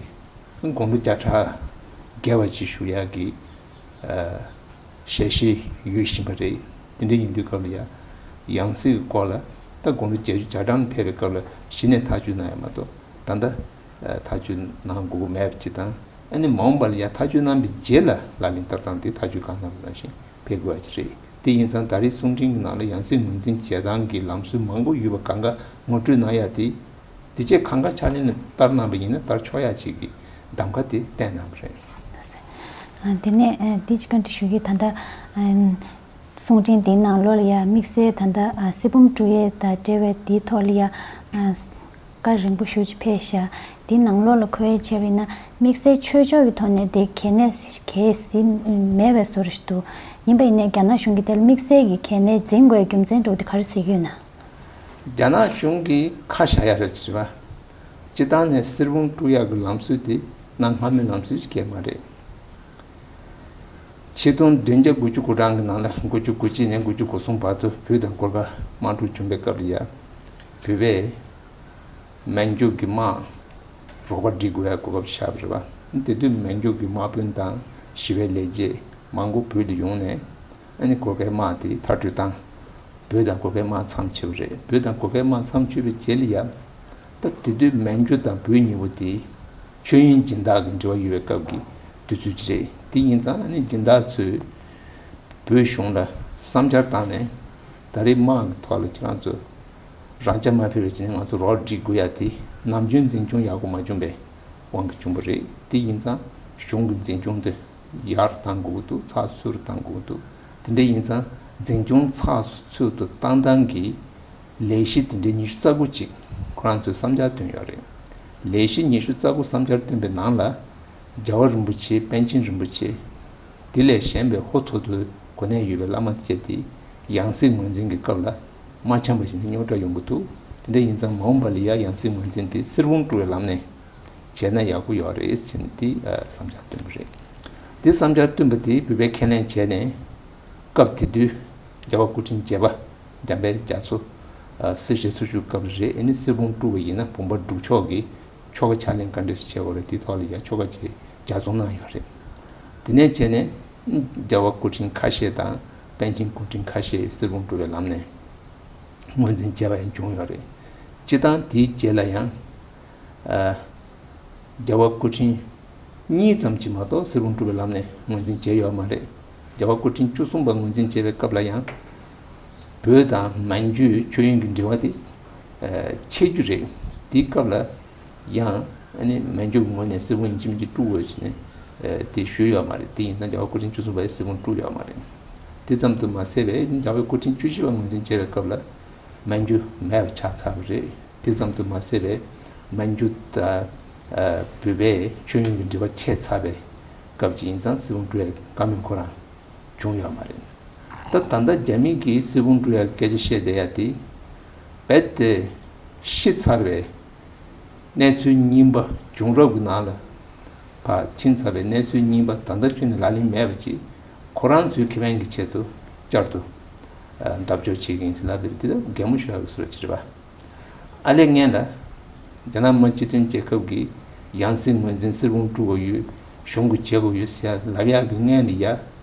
དགུང་ལོ་བརྒྱ་ཕྲག་བརྒལ་བ་ཅིག་བཞུགས་ཡག་གི་ཨ་ཞལ་བཞེས་ཡོད་བཞིན་པ་རེད། དེ་འདྲ་ཡིན་དུས་སྐབས་ལ་ཡ་ཡང་སྲིད་ཀྱི་སྐོར་ལ་ད་དགུང་ལོ་བརྒྱད་ཅུ་གྱ་གྲངས་ལ་ཕེབས་པའི་སྐབས་ལ་གཞི་ནས་ཐག་གཅོད་གནང་ཡོད་མ་གཏོགས། ད་ལྟ་ཨ་ཐག་གཅོད་གནང་དགོས་མཁོ་མེད་པ་ཅིག་དང་། ཨ་ནི་མ་འོངས་པ་ལ་ཡ་ཐག་གཅོད་གནང་བའི་རྗེས་ལ་ལག་ལེན་བསྟར་སྟངས་དེ་ཐག་གཅོད་བཀའ་གནང་བ་ནང་བཞིན་ཕེབས་དགོས་པ་ཅིག་རེད། དེ་ཡིན་ཙང་ད་རེས་གསུང་འཕྲིན་གྱི་ནང་ལ་ཡང་སྲིད་ངོས་འཛིན་བྱེད་སྟངས་ཀྱི་ལམ་སྲོལ་མང་པོ་ཡོད་པ་གང་ག་ངོ་སྤྲོད་གནང་ཡ་དེ། དེ་རྗེས་གང་ག་ཕྱག་ལེན་ལ་བསྟར་གནང་བ་ཡིན་ན་བསྟར་ཆོག་ཡ་ཅིག་གི་གདམ་ག་དེ་བསྟན་གནང་བ་རེད། ཨ། དེ་ནས་ཨ་འདི་ཅིག་བཀའ་འདྲི་ཞུ་གི། ད་ལྟ་ཨ་གསུང་འཕྲིན་འདིའི་ནང་ལོགས་ལ་ཡ་དམིགས་བསལ་ད་ལྟ་ཨ་གསེར་བུམ་དཀྲོལ་ཡས་དང་འབྲེལ་བའི་འདིའི་ཐོག་ལ་ཡ་ཨ་ བཀའ་རིང་པོ་ཞེ་ཅིག་ཕེབས་ཤག་འདི་ནང་ལོགས་ལ་འཁོད་ཡ་བྱས་པ་ཡིན་ན་དམིགས་བསལ་ཆོས་ཕྱོགས་ཀྱི་ཐོག་ནས་དེ་གལ་གནད་གལ་སྲིད་མེད་པའི་བཟོ་འདྲ་ཞིག་འདུག་ཡིན་པ་ཡིན་ནའི་རྒྱ་ནག་གཞུང་གིས་དེ་ལ་དམིགས་བསལ་གྱི་གལ་གནད་འཛིན་དགོས་རྒྱུ་མཚན་འདྲ་བོ་དེ་ག་རེ་གཟིགས་ཀྱི་ཡོད་ན། རྒྱ་ནག་གཞུང་གིས་ཁ་བཞག་ཡ་རེད་ཟེར་བ། སྤྱིར་བཏང་ནས་གསེར་བུམ་དཀྲུག་ཡག་གི་ལམ་སྲོལ་དེ་གནའ་སྔ་མོའི་ལམ་སྲོལ་ཞིག་གས་མ་རེད། ཆིག་སྟོང་བདུན་བརྒྱ་དགུ་བཅུ་གོ་གྲངས་ཀྱི་ནང་ལ་དགུ་བཅུ་གོ་གཅིག་ནས་དགུ་བཅུ་གོ་གསུམ་བར་དུ་བོད་དང་གུར་དཀར་དམག་འཁྲུག་བྱུང་བའི་སྐབས་ལ་ཡ། བོད་པས་མན་ཇུ་གི་དམག་རོགས་པ་སྒྲིག་དགོས་ཡ་གོ་སྐབས་ཆགས་པ་རེད་པ། དེ་དུས་མན་ཇུ་གི་དམག་དཔོན་དང་ཞི་བའི་ལས་བྱེད་མང་པོ་བོད་དུ་ཡོང་ནས། ཨ་ནི་གུར་དཀར་དམག་དེ་མཐར་སྐྲོད་བཏང་། བོད་དང་གུར་དཀར་དམག་མཚམས་ཆད་པ་རེད། བོད་དང་གུར་དཀར་དམག་མཚམས་ཆད་པའི་རྗེས་ལ་ཡ། ད་དེ་དུས་མན་ཇུ་དང་བོད་གཉིས་པོ་དེ་ཆོས་དབྱིངས་སྦྱིན་བདག་གི་འབྲེལ་བ་ཡོད་པའི་སྐབས་ཀྱི་དུས་ཚོད་ཅིག་རེད། དེ་ཡིན་ཙང་ཨ་ནི་སྦྱིན་བདག་ཚོས་བོད་གཞུང་ལ་བསམ་འཆར་བཏང་ནས། ད་རེས་དམག་གི་ཐོག་ལ་ཁྱེད་རང་ཚོ་རང་ཅག་མ་ཕེབས་པ་བྱས་ནས་ང་ཚོ་རོགས་སྒྲིག་དགོས་ཡ་དེ་ནམ་རྒྱུན་འཛིན་སྐྱོང་ཡག་པོ་མ་བྱུང་བའི་དབང་གིས་བྱུང་བ་རེད། དེ་ཡིན་ཙང་གཞུང་གི་འཛིན་སྐྱོང་དེ་ཡར་བཏང་དགོས་ཀྱི་འདུག་ཚགས་ཚུད་རུ་བཏང་དགོས་ཀྱི་འདུག་དེ་འདྲ་ཡིན་ཙང་འཛིན་སྐྱོང་ཚགས་ཚུད་དུ་བཏང་སྟངས་ཀྱི་ལས་གཞི་དེ་འདྲའི་ཉི་ཤུ་རྩ་དགུ་ཅིག་ཁོ་རང་ཚོས་བསམ་འཆར་བཏོན་ཡོད་རེད། ལས་གཞི་ཉི་ཤུ་རྩ་དགུ་བསམ་འཆར་བཏོན་པའི་ནང་ལ། རྒྱལ་བ་རིན་པོ་ཆེ། པཎ་ཆེན་རིན་པོ་ཆེ། དེ་ལས་གཞན་པའི་ཧོ་ཐོར་ཐོར་གོ་གནས་ཡོད་པའི་བླ་མ་བཅས་དེ་ཡང་སྲིད་ངོས་འཛིན་གྱི་སྐབས་ལ་མ་འཆམ་པ་ཞིག་ནི་རྙོག་དྲ་ཡོང་གི་འདུག་དེ་འདྲ་ཡིན་ཙང་མ་འོངས་པ་ལ་ཡ་ཡང་སྲིད་ངོས་འཛིན་དེ་གསེར་བུམ་དཀྲུག་པའི་ལམ་ནས་བྱས་ན་ཡག་པོ་ཡོད་རེད་ཟེར་ནས་དེ་བསམ་འཆར་བཏོན་པ་རེད། དེ་བསམ་འཆར་བཏོན་པ་དེ་བོད་པས་ཁས་ལེན་བྱས་ནས། སྐབས་དེ་དུས་རྒྱལ་བ་སྐུ་ཕྲེང་བརྒྱད་པ་འཇམ་དཔལ་རྒྱ་མཚོ་སྲི་ཞུ་ཚུར་ཞུགས་སྐབས་རེད། ཨ་ནི་གསེར་བུམ་དཀྲུགས་པ་ཡིན་ན་བུམ་པ་སྒྲུག་ཆོག་གི་ཆོ་ག་ཕྱག་ལེན་ག་འདྲས་བྱེད་དགོས་རེད། དེའི་ཐོག་ལ་ཡང་ཆོ་ག་བྱེད་ལྗགས་རྩོམ་གནང་ཡོད་རེད། དེ་ནས་བྱས་ནས་རྒྱལ་བ་སྐུ་ཕྲེང་ཁ་ཤས་དང་པཎ་ཆེན་སྐུ་ཕྲེང་ཁ་ཤས་གསེར་བུམ་དཀྲུགས་པའི་ལམ་ནས་ངོས་འཛིན་བྱས་པ་ཡང་བྱུང་ཡོད་རེད། སྤྱིར་བཏང་དེའི་རྗེས་ལ་ཡང་། ཨ། རྒྱལ་བ་སྐུ་ཕྲེང་གཉིས་ཙམ་གྱིས་མ་གཏོགས་གསེར་བུམ་དཀྲུགས་པའི་ལམ་ནས་ངོས་འཛིན་བྱས་ཡོད་མ་རེད། རྒྱལ་བ་སྐུ་ཕྲེང་བཅུ་གསུམ་པ་ངོས་འཛིན་བྱས་པའི་སྐབས་ལ་ཡང་། བོད་དང་མན་ཇུའི་ཆོས་དབྱིངས་ཀྱི་འབྲེལ་བ་དེ་ཆད་རྒྱུ་རེད། དེའི་སྐབས་ལ་ཡང་ཨ་ནི་མན་ཇུ་གི་ངོས་ནས་གསེར་བུམ་ཡིན་གཅིག་མིན་གཅིག་དཀྲུག་དགོས་ཟེར་ནས་དེ་ཞུས་ཡོད་མ་རེད། དེ་ཡིན་ཙང་རྒྱལ་བ་སྐུ་ཕྲེང་བཅུ་གསུམ་པས་གསེར་བུམ་དཀྲུགས་ཡོད་མ་རེད། དེ་ཙམ་དུ་མ་ཟད་པའི་རྒྱལ་བ་སྐུ་ཕྲེང་བཅུ་བཞི་པ་ངོས་འཛིན་བྱས་པའི་སྐབས་ལ་མན་ཇུ་མེད་པ་ཆགས་ཚར་བ་རེད། དེ་ཙམ་དུ་མ་ཟད་པའི་མན་ཇུ་དང་བོད་པའི་ཆོས་དབྱིངས་ཀྱི་འབྲེལ་བ་ཆད་ཚར་བའི་སྐབས་ཅིག་ཡིན་ཙང་གསེར་བུམ་དཀྲུག་ཡ་བཀའ་མོལ་ཁོ་རང་བྱུང་ཡོད་མ་རེད། ད་ད་ལྟ་རྒྱ་མི་གིས་གསེར་བུམ་དཀྲུག་ཡ་སྐད་ཆ་བཤད་བསྡད་ཡ་དེ་རྦད་དེ་ཤི་ཚར་བའི་གནས་ཚུལ་རྙིང་པ་བྱུང་རབས་ཀྱི་ནང་ལ་ཕར་ཕྱིན་ཚར་བའི་གནས་ཚུལ་རྙིང་པ་ད་ལྟ་ཁྱོན་ནས་ལག་ལེན་མེད་པ་ཅིག་ཁོ་རང་ཚོའི་ཁེ་ཕན་གྱི་ཆེད་དུ་བསྐྱར་དུ་ལྡབ་འཇོག་བྱེད་ཀྱི་ཡིན་ཟེར་ལབ་པ་རེད། དེ་ལ་གད་མོ་ཤོར་ཡག་གི་བཟོ་འདྲ་ཅིག་རེད་པ། ཨ་ལས་སྔོན་ལ་རྒྱ་ནག་མི་སྤྱི་མཐུན་རྒྱལ་ཁབ་ཀྱིས་ཡང་སྲིད་ངོས་འཛིན་གསེར་བུམ་དཀྲུག་དགོས་ཡོད། གཞུང་གིས་བྱེད་དགོས་ཡོད་ཟེར་ཡ་ལབ་ཡག་གི་སྔོན་ལ་ཡ།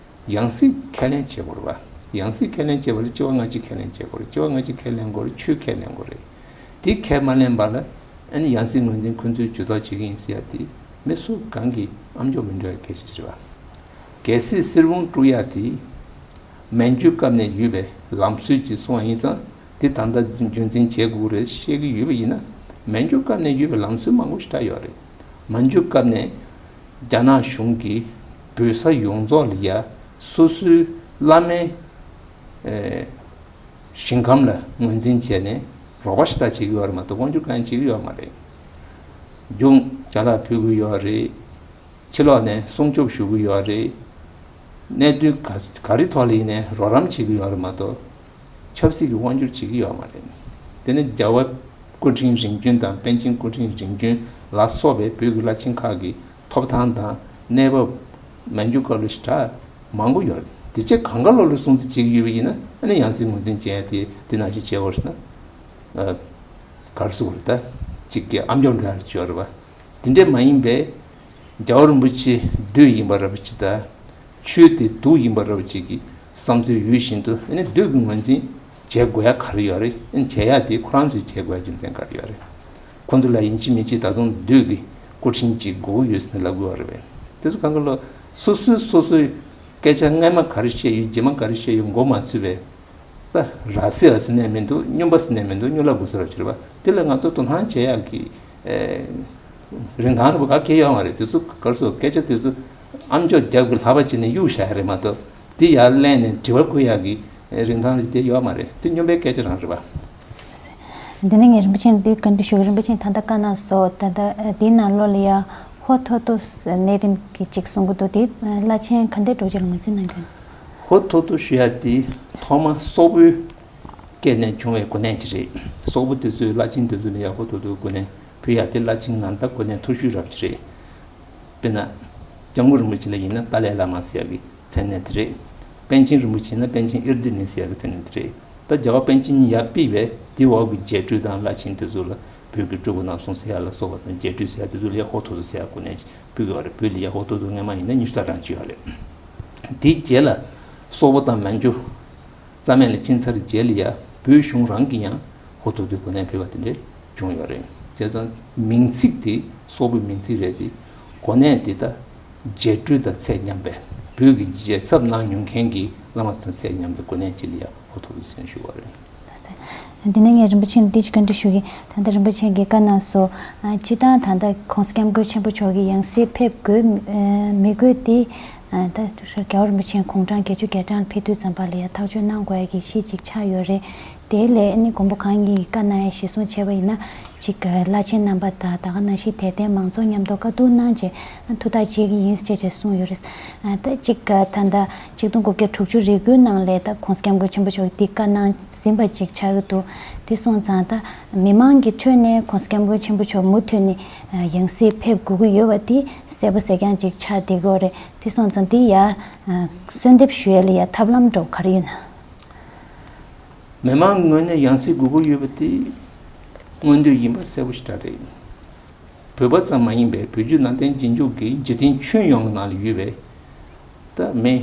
ཡང་སྲིད་ཁས་ལེན་བྱེད་དགོས་རེད་པ། ཡང་སྲིད་ཁས་ལེན་བྱེད་པ་ལ་སྤྱི་བ་སྔ་ཕྱི་ཁས་ལེན་བྱེད་དགོས་རེད། སྤྱི་བ་སྔ་ཕྱི་ཁས་ལེན་དགོས་རེད། ཆོས་ཁས་ལེན་དགོས་རེད། དེ་ཁས་མ་ལེན་པ་ལ་ཨ་ནི་ཡང་སྲིད་ངོས་འཛིན་ཁོ་ཚོས་ཇུས་གཏོགས་བྱེད་ཀྱི་ཡིན་ཟེར་ཡ་དེ་མི་སུ་གང་གིས་ཨམ་ཅོག་མི་འགྲོ་ཡ་སྐད་ཆ་ཅིག་རེད་པ། གལ་སྲིད་གསེར་བུམ་དཀྲུག་ཡ་དེ་མན་ཇུའི་སྐབས་ནས་ཡོད་པའི་ལམ་སྲོལ་ཅིག་སོང་བ་ཡིན་ཙང་དེ་ད་ལྟ་རྒྱུན་འཛིན་བྱེད་དགོས་རེད་བཤད་ཀྱི་ཡོད་པ་ཡིན་ན། མན་ཇུའི་སྐབས་ནས་ཡོད་པའི་ལམ་སྲོལ་མང་པོ་ཞིག་ད་ཡོད་རེད། མན་ཇུའི་སྐབས་ནས་རྒྱ་ནག་གཞུང་གིས་བོད་ས་ཡོངས་རྫོགས་ལ་ཡ་སོ་སོའི་བླ་མའི་ཨེ་ཞིང་ཁམས་ལ་ངོས་འཛིན་བྱས་ནས་རོགས་པ་ཞིག་ད་བྱེད་ཀྱི་ཡོད་རེད་མ་གཏོགས་དབང་སྒྱུར་གང་ཡང་བྱེད་ཀྱི་ཡོད་མ་རེད། རྒྱུ་ཅ་ལག་ཕུལ་གྱི་ཡོད་རེད། ཕྱི་ལོགས་ནས་སྲུང་སྐྱོབ་ཞུ་གི་ཡོད་རེད། གནད་དོན་ག་ག་རེ་ཐོག་ལ་ཡིན་ནའི་རོགས་རམ་བྱེད་ཀྱི་ཡོད་རེད་མ་གཏོགས་ཆབ་སྲིད་ཀྱི་དབང་སྒྱུར་བྱེད་ཀྱི་ཡོད་མ་རེད། དེ་ནི་རྒྱལ་བ་སྐུ་ཕྲེང་རིམ་བྱོན་དང་པཎ་ཆེན་སྐུ་ཕྲེང་རིམ་བྱོན་ལ་སོགས་པའི་བོད་ཀྱི་བླ་ཆེན་ཁག་གི་ཐོབ་ཐང་དང་གནས་བབ་མན་ཇུ་སྐབས་ལ་ཞེ་དྲག་མང་པོ་ཡོད་རེད། དེ་ཆེ་གང་ག་ལོ་ལ་སྲུང་བརྩི་བྱེད་ཀྱི་ཡོད་པ་ཡིན་ན་ཨ་ནི་ཡང་སྲིད་ངོས་འཛིན་བྱེད་ཡ་དེ་དེ་ནང་བཞིན་བྱེད་དགོས་རེད་ན། གར་སོང་བ་རེད་ད། གཅིག་གི་ཨ་མཆོག་འདྲ་རེ་བྱོས་རེད་བ། དེ་འདྲས་མ་ཡིན་པའི་རྒྱལ་བ་རིན་པོ་ཆེ་བདུད་ཡིན་པ་ར་བ་ཅིག་དང་། ཆོས་དེ་དུག་ཡིན་པ་ར་བ་ཅིག་གི་བསམ་ཚུལ་ཡོད་བཞིན་དུ་ཨ་ནི་བདུད་ཀྱི་ངོས་འཛིན་བྱེད་དགོས་ཡ་ག་རེ་ཡོད་རེད། ཨ་ནི་བྱེད་ཡ་དེ་ཁོ་རང་ཚོས་བྱེད་དགོས་ཡ་རྒྱུ་མཚན་ག་རེ་ཡོད་རེད། ཁོ་ཚོ་ལ་ཡིན་གཅིག་མིན་གཅིག་ད་དུང་བདུད་ཀྱི་སྐུ་ཕྲེང་གཅིག་དགོས་ཀྱི་ཡོད་ཟེར་ནས་ལབ་དགོས་པ་རེད་པས། དེ་ཚོ་གང་ག་ལོ་སོ་སོས་སོ་སོའི་སྐད་ཆ་སྔ་མ་ག་རེ་བཤད་ཡོད་རྗེས་མ་ག་རེ་བཤད་ཡོད་མགོ་མ་ཚོས་པས། ད་ར་སི་ཨ་ཟེར་ནས་མི་འདུག་སྨྱོན་པ་ཟེར་ནས་མི་འདུག་སྨྱོ་ལབ་དགོས་ས་ར་ཅིག་རེད་པ། དེ་ལ་ང་ཚོ་དོ་སྣང་བྱེད་ཡག་གི་ཨེ་རིན་ཐང་རེད་པ་ག་གེ་ཡོད་མ་རེད། དེ་ཚོ་གར་སོ་སྐད་ཆ་དེ་ཚོ་ཨམ་ཅོག་རྒྱབ་ཀྱི་ལྷ་པ་བྱས་ནས་གཡུག་བཞག་ཡ་རེད་མ་གཏོགས་དེ་ཡར་ལེན་ནས་དྲི་བ་བཀོད་ཡག་གི་རིན་ཐང་རེད་དེ་ཡོད་མ་རེད། དེ་སྨྱོན་པའི་སྐད་ཆ་རང་རེད་པ། འདི་ནས་ངས་རིན་པོ་ཆེ་འདི་བཀའ་འདྲི་ཞུ་གི། རིན་པོ་ཆེ་ད་ལྟ་བཀའ་གནང་སོང་། ད་ལྟ་འདིའི་ནང་ལོགས་ལ་ཡ་ཧོ་ཐོ་ཐོ་ནད་རིམས་ཀྱི་ཅིག་གསུང་གི་འདུག་དེ་བླ་ཆེན་ག་འདྲ་འདྲ་བོ་ཅིག་ལ་ངོས་འཛིན་གནང་གི་ཡོད། ཧོ་ཐོ་ཐོ་ཞུ་ཡ་དེ་ཐོག་མ་སོག་པོའི་སྐད་ནས་བྱུང་བའི་གོ་གནས་ཅིག་རེད། སོག་པོ་དེ་ཚོའི་བླ་ཆེན་དེ་ཚོ་ལ་ཡ་ཧོ་ཐོ་ཐོའི་གོ་གནས་ཕུལ་ཡ་དེ་བླ་ཆེན་ནང་ད་གོ་གནས་མཐོ་ཤོས་རབ་ཅིག་རེད། དཔེར་ན། སྐྱབས་མགོན་རིན་པོ་ཆེ་ལ་ཡིན་ན་ཏཱ་ལའི་བླ་མ་ཟེར་ཡ་གི་མཚན་གནས་དེ་རེད། པཎ་ཆེན་རིན་པོ་ཆེ་ཡིན་ན་པཎ་ཆེན་ཨིར་དི་ནི་ཟེར་ཡ་གི་མཚན་གནས་དེ་རེད། ད་རྒྱལ་བ་པཎ་ཆེན་ཡར་ཕུལ་བའི་དེའི་འོག་གི་རྗེ་སྤྲུལ་དང་བླ་ཆེན་དེ་ཚོ་ལ་བོད་ཀྱི་སྤྲུལ་སྐུ་རྣམ་གསུམ་ཟེར་ཡ་ལ་སོགས་པ་དང་རྗེ་སྤྲུལ་ཟེར་ཡ་དེ་ཚོ་ལ་ཡ་ཧོ་ཐོ་ཐོ་ཟེར་ཡ་གོ་གནས་ཕུལ་གི་ཡོད་རེད། བོད་ལ་ཡ་ཧོ་ཐོ་ཐོ་སྔོན་མ་ཡིན་ན་ཉི་ཤུ་རྩ་གྲངས་ཅིག་ཡོད་རེད། དེའི་རྗེས་ལ་སོག་པོ་དང་མན་ཇུ་རྩ་མེད་ལ་ཕྱིན་ཚར་རྗེས་ལ་ཡ་བོད་གཞུང་རང་གིས་ཡང་ཧོ་ཐོ་ཐོའི་གོ་གནས་ཕུལ་བ་དེ་འདྲ་བྱུང་ཡོད་རེད། བྱས་ཙང་མིང་ཚིག་དེ་སོག་པོའི་མིང་ཚིག་རེད་དེ། གོ་གནས་དེ་ད་རྗེ་སྤྲུལ་དང་ཚད་མཉམ་པའི་བོད་ཀྱི་རྗེ་ཚབ་གནང་མྱོང་མཁན་གྱི་བླ་མ་ཚོ་དང་ཚད་མཉམ་པའི་གོ་གནས་ཅིག་ལ་ཡ་ཧོ་ཐོ་ཐོ་ཟེར་ཞུ་བ་རེད། འདི་ནས་ངས་རིན་པོ་ཆེ་ལ་འདི་ཅིག་བཀའ་འདྲི་ཞུ་གི། ད་ལྟ་རིན་པོ་ཆེ་གིས་བཀའ་གནང་སོང་། ཨ། སྤྱིར་བཏང་ད་ལྟ་༸གོང་ས་༸སྐྱབས་མགོན་ཆེན་པོ་མཆོག་གིས་ཡང་སྲིད་ཕེབས་དགོས་མི་དགོས་དེ། ཨ། ད་རྒྱལ་བ་རིན་པོ་ཆེའི་དགུང་གྲངས་བརྒྱད་ཅུ་གྱ་གྲངས་ལ་ཕེབས་དུས་ཙམ་པ་ལ་ཡ་ཐག་གཅོད་གནང་དགོས་ཡ་གི་གཞི་ཅིག་ཆགས་ཡོད་རེད། དེ་ལས་ཨ་ནི་མགོན་པོ་གང་ཉིད་ཀྱིས་བཀའ་གནང་ཡ་གཞིར་བཟུང་བྱས་པ་ཡིན་ན། ཅིག་བླ་ཆེན་རྣམ་པ་དང་ད་ག་ནང་བཞིན་དད་ལྡན་མང་ཚོགས་མཉམ་དུ་བཀའ་བསྡུར་གནང་བྱས་ཐུགས་ཐག་བཅད་ཀྱི་ཡིན་ཅེས་ཅེས་གསུངས་ཡོད་རེད། ཨ། ད་ཅིག་ད་ལྟ་ཆིག་སྟོང་དགུ་བརྒྱ་དྲུག་ཅུ་རེ་དགུའི་ནང་ལ་ད་༸གོང་ས་༸སྐྱབས་མགོན་ཆེན་པོ་མཆོག་གིས་འདི་བཀའ་གནང་ཟིན་པ་ཅིག་ཆགས་ཀྱི་འདུག་དེ་སོང་ཙང་ད་མི་མང་གི་ཁྲོད་ནས་༸གོང་ས་༸སྐྱབས་མགོན་ཆེན་པོ་མཆོག་མུ་མཐུད་ནས་ཡང་སྲིད་ཕེབས་དགོས་ཀྱི་ཡོད་པ་དེ་གསལ་པོ་གསལ་རྐྱང་ཅིག་ཆགས་བསྡད་ཀྱི་ཡོད་རེད། དེ་སོང་ཙང་འདི་ཡ་གསོལ་འདེབས་ཞུ་ཡ་ལ་ཡ་ཐབས་ལམ་འདྲ་བོ་ག་རེ་ཡོད་ན། མི་མང་ངོས་ནས་ཡང་སྲིད་དགོས་ཀྱི་ཡོད་པ་དེ་མངོན་འདོད་ཡིན་པ་གསལ་པོ་ཞེ་དྲག་རེད། བོད་པ་ཙམ་མ་ཡིན་པའི་བོད་བརྒྱུད་ནང་བསྟན་རྗེས་འཇུག་གི་འཇིག་རྟེན་ཁྱོན་ཡོངས་ཀྱི་ནང་ལ་ཡོད་པའི་ད་མི་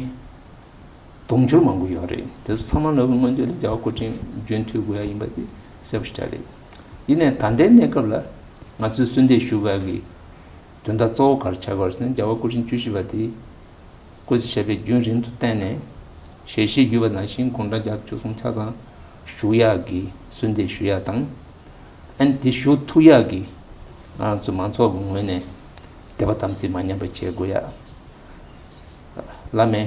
དུང་ཕྱུར་མང་པོ་ཡོད་རེད། དེ་ཚོ་ཚང་མ་ལ་མངོན་འདོད་ལ་རྒྱལ་བ་སྐུ་ཕྲེང་རྒྱུན་མཐུད་དགོས་ཡ་ཡིན་པ་དེ་གསལ་པོ་ཞེ་དྲག་རེད། ཡིན་ནའི་ད་ལྟའི་གནས་སྐབས་ལ་ང་ཚོས་གསོལ་འདེབས་ཞུ་དགོས་ཡ་གི་དོན་དག་གཙོ་བོ་ག་རེ་ཆགས་ཀྱི་ཡོད་རེད་ཟེར་ན། རྒྱལ་བ་སྐུ་ཕྲེང་བཅུ་བཞི་པ་དེ་སྐུ་ཚེ་ཞབས་པད་རྒྱུན་རིང་དུ་བརྟན་ནས་ཞལ་བཞེས་ཞུས་པ་ནང་བཞིན་དགུང་གྲངས་བརྒྱ་དང་བཅུ་གསུམ་ཆ་ཚང་བཞུགས་ཡག་གི་གསོལ་འདེབས་ཞུ་ཡག་དང་། ཨ་ནི་དེ་བཞུགས་ཐུབ་ཡག་གི་ང་ཚོ་མང་ཚོགས་ཀྱི་ངོས་ནས་དད་པ་དམ་ཚིག་མ་ཉམས་པ་བྱེད་དགོས་ཡ། བླ་མའི་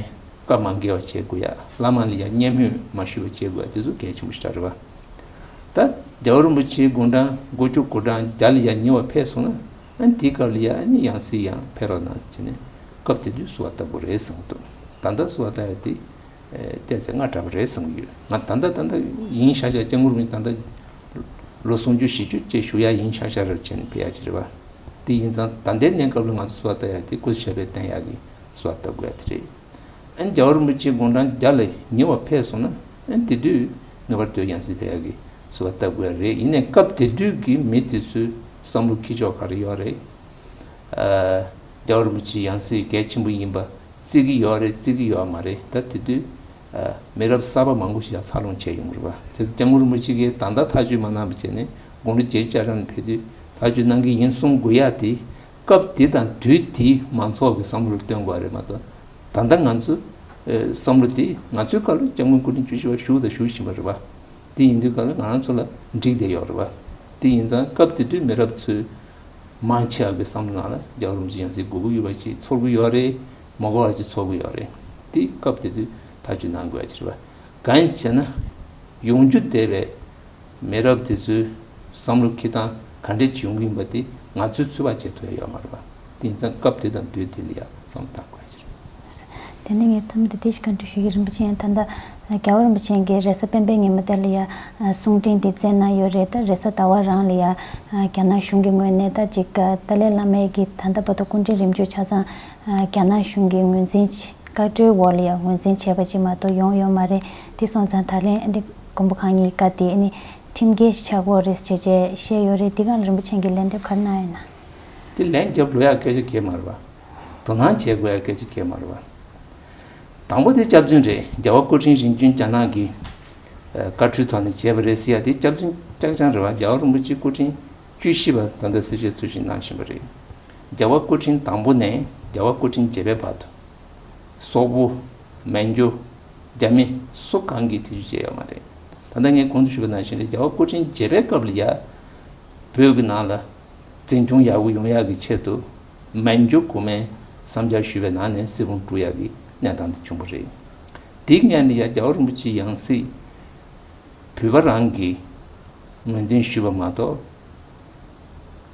བཀའ་མ་འགལ་བ་བྱེད་དགོས་ཡ། བླ་མ་ལ་ཡ་བརྙས་སྨོད་མ་ཞུ་བ་བྱེད་དགོས་ཡ། དེ་ཚོ་གལ་ཆེན་པོ་ཞེ་དྲག་རེད་བ། ད་རྒྱལ་བ་རིན་པོ་ཆེའི་དགུང་གྲངས་དགུ་བཅུ་གོ་གྲངས་བརྒྱ་ལ་ཡ་ཉེ་བ་ཕེབས་སོང་ན། ཨ་ནི་དེའི་སྐབས་ལ་ཡ་ཨ་ནི་ཡང་སྲིད་ཡང་ཕེབས་རོགས་གནང་ཟེར་ནས་སྐབས་དེ་དུས་གསོལ་བ་བཏབ་དགོས་རེད་བསམ་གྱི་འདུག་ད་ལྟ་གསོལ་བ་བཏབ་ཡ་དེ་ཨེ་བལྟས་ཚེ་སྔ་དྲགས་པ་རེད་བསམ་གྱི་ཡོད། ང་ད་ལྟ་ད་ལྟ་ཡིན་ཤག་ཤག་སྐྱབས་མགོན་རིན་པོ་ཆེ་ད་ལྟ་ལོ་སུམ་ཅུ་བཞི་བཅུ་ཅིག་བཞུགས་ཡ་ཡིན་ཤག་ཤག་རེད་བྱས་ནས་ཕེབས་ཡ་ཅིག་རེད་བ། དེ་ཡིན་ཙང་ད་ལྟའི་གནས་སྐབས་ལ་ང་ཚོ་གསོལ་བ་བཏབ་ཡ་དེ་སྐུ་ཚེ་ཞབས་པད་བརྟན་ཡ་གི་གསོལ་བ་བཏབ་དགོས་ཡ་དེ་རེད། ཨ་ནི་རྒྱལ་བ་རིན་པོ་ཆེ་དགུང་གྲངས་བརྒྱ་ལས་ཉེ་བ་ཕེབས་སོང་ན། ཨ་ནི་དེ་དུས་ངེས་པར་དུ་ཡང་སྲིད་ཕེབས་ཡག་གི་གསོལ་བ་བཏབ་དགོས་རེད། ཡིན་ནའི་སྐབས་དེ་དུས་ཀྱི་མི་དེ་ཚོའི་བསམ་བློ་འཁྱེར་ཕྱོགས་ག་རེ་ཡོད་རེད། ཨ། རྒྱལ་བ་རིན་པོ་ཆེ་ཡང་སྲིད་གལ་ཆེན་པོ་ཡིན་པ་བརྩི་གི་ཡོད་རེད་བརྩི་གི་ཡོད་མ་རེད། ད་དེ་དུས་ཨ་མི་རབས་གསར་པ་མང་པོ་ཞིག་ཡང་འཚར་ལོངས་བྱས་ཡོང་གི་རེད་པ། བྱས་ཙང་སྐྱབས་མགོན་རིན་པོ་ཆེ་གིས་ད་ལྟ་ཐག་གཅོད་མ་གནང་བ་བྱས་ནས་དགུང་ལོ་བརྒྱད་ཅུ་གྱ་གྲངས་ལ་ཕེབས་དུས་ཐག་གཅོད་གནང་གི་ཡིན་གསུང་དགོས་ཡ་དེ། སྐབས་དེ་དང་དུས་དེའི་མང་ཚོགས་ཀྱི་བསམ་བློ་ལ་བསྟུན་དགོས་པ་རེད་མ་གཏོགས། ད་ལྟ་ང་ཚོ་ཨེ་བསམ་བློ་དེ་ང་ཚོའི་སྐབས་ལ་སྐྱབས་མགོན་སྐུ་ཕྲེང་བཅུ་བཞི་པ་བཞུགས་དང་བཞུགས་བཞིན་པ་རེད་པ། དེ་ཡིན་དུས་སྐབས་ལ་ང་རང་ཚོ་ལ་འགྲིག་བསྡད་ཡོད་རེད་པ། དེ་ཡིན་ཙང་སྐབས་དེ་དུས་མི་རབས་ཚོའི་མང་ཆེ་བ་གི་བསམ་བློ་ནང་ལ་རྒྱལ་བ་རིན་པོ་ཆེ་ཡང་སྲིད་དགོས་ཀྱི་ཡོད་པ་ཞིག་ཚོར་གྱི་ཡོད་རེད། མ་དགོས་པ་ཞིག་ཚོར་གྱི་ཡོད་རེད། དེ་སྐབས་དེ་དུས་ཐག་གཅོད་གནང་དགོས་ཡ་ཅིག་རེད་པ། གང་ཡིན་ཟེར་ན། ཡོང་རྒྱུ་བསྡད་པའི་མི་རབས་དེ་ཚོའི་བསམ་བློ་འཁྱེར་སྟངས་ག་འདྲས་ཅིག་ཡོང་གི་ཡིན་པ་དེ་ང་ཚོས་ཚོད་དཔག་བྱེད་ཐུབ་ཡ་ཡོད་མ་རེད་པ། དེ་ཡིན་ཙང་སྐབས་དེ་དང་དུས་དེ་ལ་ཡ་བསམ་བློ་བཏང་དགོས་ཡ་ཅིག་རེད། དེ་ནས་ངས་མཐའ་མ་དེ་དེ་ཞིག་བཀའ་འདྲི་ཞུ་གི། རིན་པོ་ཆེ་ད་ལྟ་རྒྱལ་བ་རིན་པོ་ཆེ་གིས་རེས་གཟའ་སྤེན་པའི་ཉིན་མོ་དེ་ལ་ཡ་གསུང་འཕྲིན་དེ་བསྩལ་གནང་ཡོད་རེད། ད་རེས་གཟའ་ཟླ་བ་རང་ལ་ཡ་རྒྱ་ནག་གཞུང་གི་ངོས་ནས་ད་ཅིག་ཏཱ་ལའི་བླ་མའི་གི་ད་ལྟ་བར་དུ་སྐུ་ཕྲེང་རིམ་བྱོན་ཆ་ཚང་རྒྱ་ནག་གཞུང་གི་ངོས་འཛིན་བཀའ་འཁྲོལ་འོག་ལ་ཡ་ངོས་འཛིན་བྱས་པ་ཅིག་མ་གཏོགས་ཡོང་ཡོད་མ་རེད། དེ་སོང་ཙང་ད་ལན་འདི་མགོན་པོ་གང་ཉིད་བཀའ་དེ་ནི་ཁྲིམས་འགལ་ཞིག་ཆགས་ཀྱི་ཡོད་རེད་ཅེས་བཤད་ཡོད་རེད། འདི་སྒང་ལ་རིན་པོ་ཆེ་གིས་ལན་འདེབས་ག་རེ་གནང་ཡོད་ན། དེ་ལན་རྒྱབ་ལོས་ཡག་སྐད་ཆ་གང་ཡང་མ་རེད་པ། དོ་སྣང་བྱེད་དགོས་ཡག་སྐད་ཆ་གང་ཡང་མ་རེད་པ། དང་པོ་དེ་སྐྱག་རྫུན་རེད། རྒྱལ་བ་སྐུ་ཕྲེང་རིམ་བྱོན་རྒྱ་ནག་གི་ཨ་བཀའ་འཁྲོལ་ཐོག་ནས་བྱས་པ་རེད་ཟེར་ཡ་དེ་སྐྱག་རྫུན་རྐྱང་རྐྱང་རེད་པ། རྒྱལ་བ་རིན་པོ་ཆེ་སྐུ་ཕྲེང་བཅུ་བཞི་པ་ད་ལྟ་གསལ་བཤད་ཚུལ་བཞིན་གནང་བཞིན་པ་རེད། རྒྱལ་བ་སྐུ་ཕྲེང་དང་པོ་ནས་རྒྱལ་བ་སྐུ་ཕྲེང་བརྒྱད་པའི་བར་དུ། སོག་པོ། མན་ཇུ། རྒྱ་མི་སུ་གང་གིས་ཐེ་བྱུས་བྱས་ཡོད་མ་རེད། ད་ལྟ་ངས་གོང་དུ་ཞུས་པ་ནང་བཞིན་རེད། རྒྱལ་བ་སྐུ་ཕྲེང་བརྒྱད་པའི་སྐབས་ལ་ཡ། བོད་ཀྱི་ནང་ལ་འཛིན་སྐྱོང་ཡག་པོ་ཡོང་ཡག་གི་ཆེད་དུ་མན་ཇུ་གོང་མའི་བསམ་འཆར་ཞུས་པའི་ནང་ནས་སྲིད་དབང་སྤྲོད་ཡག་གི་གནས་སྟངས་དེ་བྱུང་བ་རེད། དེའི་སྔོན་ལ་ཡ་རྒྱལ་བ་རིན་པོ་ཆེ་ཡང་སྲིད་བོད་པ་རང་གི་ ངོས་འཛིན་ཞུས་པ་མ་གཏོགས།